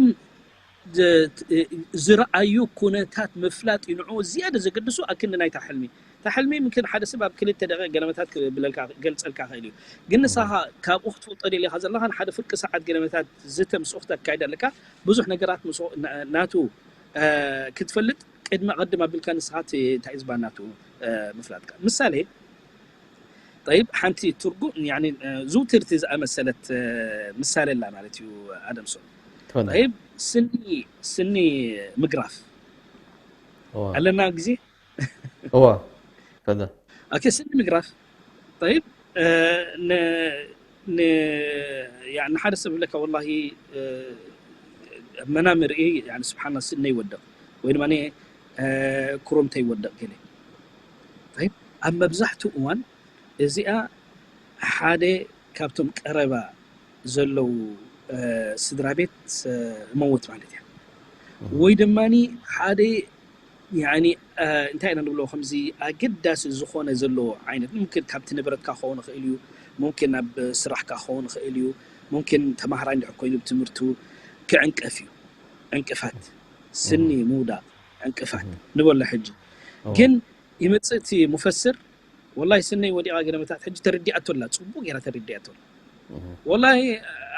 ዝ- ዝረኣዩ ኩነታት ምፍላጥ እዩ ንዕኡ ዝያደ ዘገድሱ ኣክንዲ ናይታ ሕልሚ። እታ ሕልሚ ምክን ሓደ ሰብ ኣብ ክልተ ደቂቕ ገለመታት ክብለልካ ገልጸልካ ክእል እዩ። ግን ንሳኻ ካብኡ ክትፈልጦ ደሊኻ ዘለኻ ንሓደ ፍርቂ ሰዓት ገለመታት ዝተ ምስኡ ክተካይድ ኣለካ። ብዙሕ ነገራት ምስኡ ና- ናቱ እ፣ ክትፈልጥ ቅድሚ ኣቐድም ኣቢልካ ንስኻ እቲ እንታይ እዩ ዝበሃል ናቱ እ፣ ምፍላጥካ። ምሳሌ ጠይብ ሓንቲ ትርጉም ያኒ ዝውትርቲ ዝኣመሰለት ምሳሌ ኣላ ማለት እዩ ኣደምሶ። ትፈል ጠይብ ስኒ ስኒ ምግራፍ እዋ ኣለና ግዜ እዋ ፈለ ኦኬ ስኒ ምግራፍ ጠይብ እ፣ ን ን ያኒ ሓደ ሰብ ይብለካ ወላሂ እ፣ መናም ርኢ ያኒ ስብሓና ስነ ይወደቕ ወይ ድማ እ፣ ክሮምተ ይወደቕ ገለ ጠይብ ኣብ መብዛሕትኡ እዋን እዚኣ ሓደ ካብቶም ቀረባ ዘለዉ እ፣ ስድራ ቤት እ፣ መውት ማለት እያ ወይ ድማ ሓደ ያኒ እ፣ እንታይ ኢና ንብሎ ከምዚ ኣገዳሲ ዝኾነ ዘለዎ ዓይነት ሙምክን ካብቲ ንብረትካ ክኸውን ይኽእል እዩ ሙምክን ናብ ስራሕካ ክኸውን ይኽእል እዩ ሙምክን ተማሃራይ እንድሕር ኮይኑ ብትምህርቱ ክዕንቀፍ እዩ ዕንቅፋት ስኒ ምውዳቕ ዕንቅፋት ንበሎ ሕጂ ግን ይመፅእ እቲ ሙፈስር ወላሂ ስነይ ወዲቓ ገለመታት ሕጂ ተረዲኣቶ ኣላ ፅቡቅ ገይራ ተረዲኣቶ ኣላ ወላሂ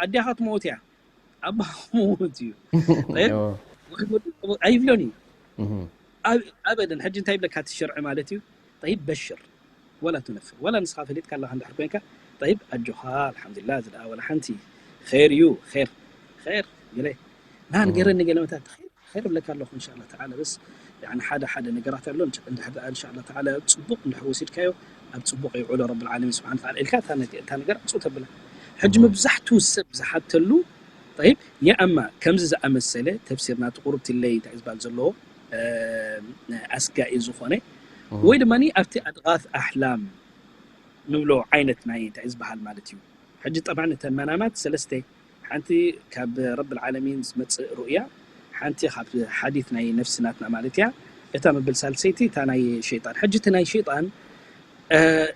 ኣዲኻ ትመውት እያ ኣባ ክመውት እዩ ጠይብ ወይ ወዲ ኣይብሎን እዩ ኣብ- ኣበደን ሕጂ እንታይ ይብለካ እቲ ሸርዒ ማለት እዩ ጠይብ በሽር ወላ ትነፍር ወላ ንስኻ ፈሊጥካ ኣለኻ እንድሕር ኮንካ ጠይብ ኣጆኻ ኣልሓምዱሊላ እዚ ደኣ ወላ ሓንቲ ኸይር እዩ ኸይር ኸይር ገለ ና ንገረኒ ገለመታት ኸይር ኸይር እብለካ ኣለኹ እንሻላ ተዓላ በስ ያኒ ሓደ ሓደ ነገራት ኣሎ እንሻ- እንድሕር ደኣ እንሻላ ተዓላ ኣብ ፅቡቅ እንድሕር ወሲድካዮ ኣብ ፅቡቅ ይውዕሎ ረብል ዓለሚን ስብሓን ተዓላ ኢልካ እታ ነገ- እታ ነገር ዕፁ ተብላ ሕጂ መብዛሕትኡ ሰብ ዝሓተሉ ጠይብ የኣማ ከምዚ ዝኣመሰለ ተፍሲር ናቲ ቁሩብ ትለይ እንታይ ዝበሃል ዘለዎ ኣስጋኢ ዝኾነ ወይ ድማ ኣብቲ ኣድቓት ኣሕላም ንብሎ ዓይነት ናይ እንታይ ዝበሃል ማለት እዩ ሕጂ ጠብዓ እተን መናማት ሰለስተ ሓንቲ ካብ ረብ ዓለሚን ዝመፅእ ሩእያ ሓንቲ ካብ ሓዲት ናይ ነፍስናትና ማለት እያ እታ መብል ሳልሰይቲ እታ ናይ ሸይጣን ሕጂ እቲ ናይ ሸይጣን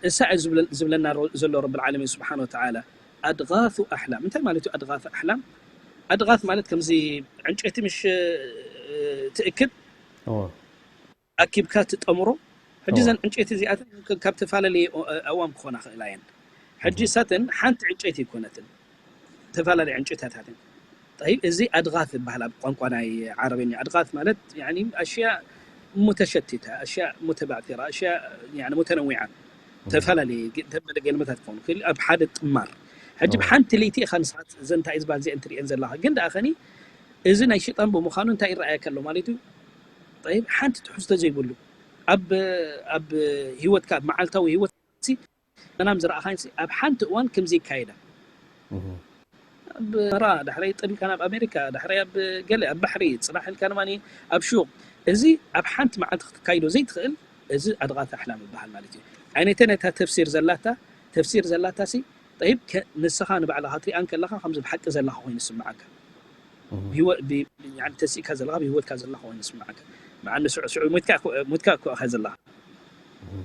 እሳ እዩ ዝብለና ዘሎ ረብ ዓለሚን ስብሓን ወተዓላ ኣድጋቱ ኣሕላም እንታይ ማለት እዩ ኣድጋቱ ኣሕላም ኣድጋት ማለት ከምዚ ዕንጨይቲ ምሽ ትእክብ ኣኪብካ ትጠምሮ ሕጂ ዘን ዕንጨይቲ እዚኣተን ካብ ተፈላለየ ኣዋም ክኾና ክእላ እየን ሕጂ እሳተን ሓንቲ ዕንጨይቲ ይኮነትን ተፈላለየ ዕንጨታታትን طيب እዚ ኣድጋት ይበሃል ኣብ ቋንቋ ናይ ዓረበኛ ኣድጋት ማለት ኣሽያ ሙተሸቲተ ኣሽያ ሙተባዕቲራ ኣሽያ ሙተነዊዓ ተፈላለየ ተበለ ገልመታት ክኾኑ ክእል ኣብ ሓደ ጥማር ሕጂ ብሓንቲ ለይቲ ኢኻ ንስኻ ዘንታ ዝበሃል እዚአን ትሪአን ዘለኻ ግን ደኣ ኸኒ እዚ ናይ ሽጣን ብምዃኑ እንታይ ይረኣየካ ኣሎ ማለት እዩ ጠይብ ሓንቲ ትሕዝቶ ዘይብሉ ኣብ ኣብ ህይወትካ ኣብ መዓልታዊ ህይወት መናም ዝረኣኻን ኣብ ሓንቲ እዋን ከምዚ ይካየዳ ኣብ መራ ዳሕረይ ጠቢልካ ናብ ኣሜሪካ ዳሕረይ ኣብ ገለ ኣብ ባሕሪ ፅናሕ ኢልካ ድማ ኣብ ሹቕ እዚ ኣብ ሓንቲ መዓልቲ ክትካይዶ ዘይትኽእል እዚ ኣድቓት ኣሕላም ይበሃል ማለት እዩ ዓይነተ ነታ ተፍሲር ዘላታ ተፍሲር ዘላታ ሲ ጠይብ ንስኻ ንባዕልኻ ትሪኣ እንከለኻ ከምዚ ብሓቂ ዘለኻ ኮይኑ ዝስምዓካ ተሲእካ ዘለኻ ብሂወትካ ዘለኻ ኮይኑ ዝስምዓካ መዓኒ ስዑ ስዑ ሞትካ እኮ ኢኻ ዘለኻ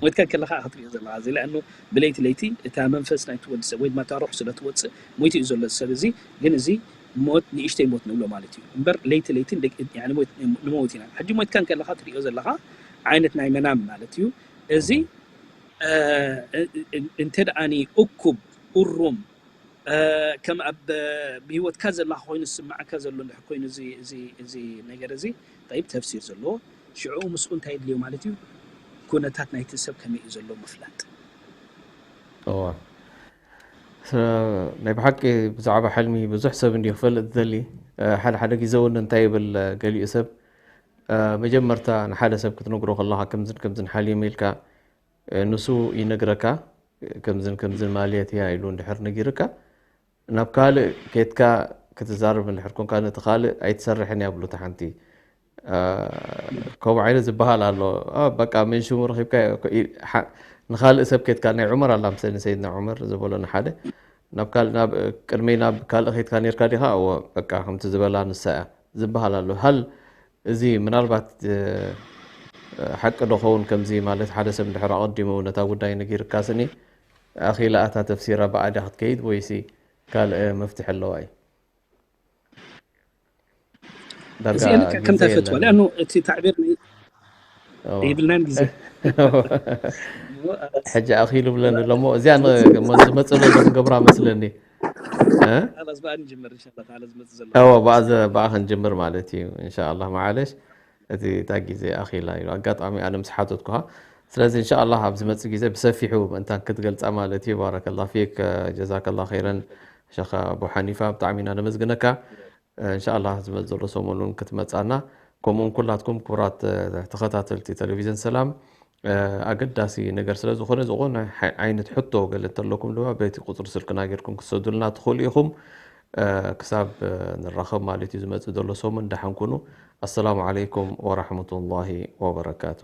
ሞትካ ከለኻ ክትሪኦ ዘለኻ እዚ ለኣኑ ብለይቲ ለይቲ እታ መንፈስ ናይቲ ወዲ ሰብ ወይ ድማ እታ ሩሕ ስለ ትወፅእ ሞይቱ እዩ ዘሎ ሰብ እዚ ግን እዚ ሞት ንእሽተይ ሞት ንብሎ ማለት እዩ እምበር ለይቲ ለይቲ ንመውት ኢና ሕጂ ሞትካ ከለኻ ትሪኦ ዘለኻ ዓይነት ናይ መናም ማለት እዩ እዚ እንተ ደኣኒ እኩብ እሩም ከም ኣብ ብህይወትካ ዘለኻ ኮይኑ ዝስምዓካ ዘሎ እንድሕር ኮይኑ እዚ እዚ እዚ ነገር እዚ ጠይብ ተፍሲር ዘለዎ ሽዑ ምስኡ እንታይ የድልዮ ማለት እዩ ኩነታት ናይቲ ሰብ ከመይ እዩ ዘሎ ምፍላጥ እዋ ናይ ብሓቂ ብዛዕባ ሕልሚ ብዙሕ ሰብ እንዲ ክፈልጥ ዝደሊ ሓደ ሓደ ግዜ እውን እንታይ ይብል ገሊኡ ሰብ መጀመርታ ንሓደ ሰብ ክትነግሮ ከለካ ከምዝን ከምዝን ሓልዮም ኢልካ ንሱ ይነግረካ ከምዝን ከምዝን ማለት እያ ኢሉ እንድሕር ነጊርካ ናብ ካልእ ኬትካ ክትዛረብ እንድሕር ኮንካ ነቲ ካልእ ኣይትሰርሕን እያ ብሉ እቲ ሓንቲ ከምኡ ዓይነት ዝበሃል ኣሎ በቃ ምን ሽሙ ረኪብካ ንካልእ ሰብ ኬትካ ናይ ዑመር ኣላ ምሰኒ ሰይድና ዑመር ዝበሎ ንሓደ ናብ ካልእ ናብ ቅድመይ ናብ ካልእ ኬትካ ነርካ ዲካ እወ በቃ ከምቲ ዝበላ ንሳ እያ ዝበሃል ኣሎ ሃል እዚ ምናልባት ሓቂ ዶ ኸውን ከምዚ ማለት ሓደ ሰብ እንድሕር ኣቐዲሙ ነታ ጉዳይ ነጊርካ ስኒ ኣኺላ እታ ተፍሲራ ብኣዳ ክትከይድ ወይሲ ካልእ መፍትሒ ኣለዋ እዩ ዳርጋ እዚአን ከምታ ግዜ ይፈትዋ የለን። ሊኣኑ እቲ ታዕቢር ናይ እዎ። የብልናን ግዜ ሕጂ ኣኺሉ ብለን ኣሎ እሞ እዚኣ ን- ሞ ዝመፅእ ዘሎ ክንገብራ መስለኒ። እ? ላስ በኣን ጀምር እንሻላ ተዓላ ዝመፅእ ዘሎ እዎ ብኣ ዘ- ብኣ ክንጅምር ማለት እዩ። እንሻላ መዓለሽ እቲ እታ ግዜ ኣኺላ እዩ። ኣጋጣሚ ኣነ ምስ ሓተትኩኻ ስለዚ እንሻላ ኣብ ዝመፅእ ግዜ ብሰፊሑ ምእንታን ክትገልፃ ማለት እዩ። ባረከላ ፊክ ጀዛከላ ኸይረን ሸኻ ኣቡ ሓኒፋ ብጣዕሚ ኢና ነመስግነካ። እንሻላ ዝመፅ ዘሎ ሰሙን እውን ክትመፃና ከምኡውን ኩላትኩም ክቡራት ተኸታተልቲ ቴሌቪዝን ሰላም ኣገዳሲ ነገር ስለ ዝኾነ ዝኾነ ዓይነት ሕቶ ገለ እንተለኩም ድማ በቲ ቁፅሪ ስልክና ጌርኩም ክትሰዱልና ትኽእሉ ኢኹም። ክሳብ ንራኸብ ማለት እዩ ዝመፅእ ዘሎ ሰሙን ደሓን ኩኑ። ኣሰላሙ ዓለይኩም ወራሕመቱላሂ ወበረካቱ።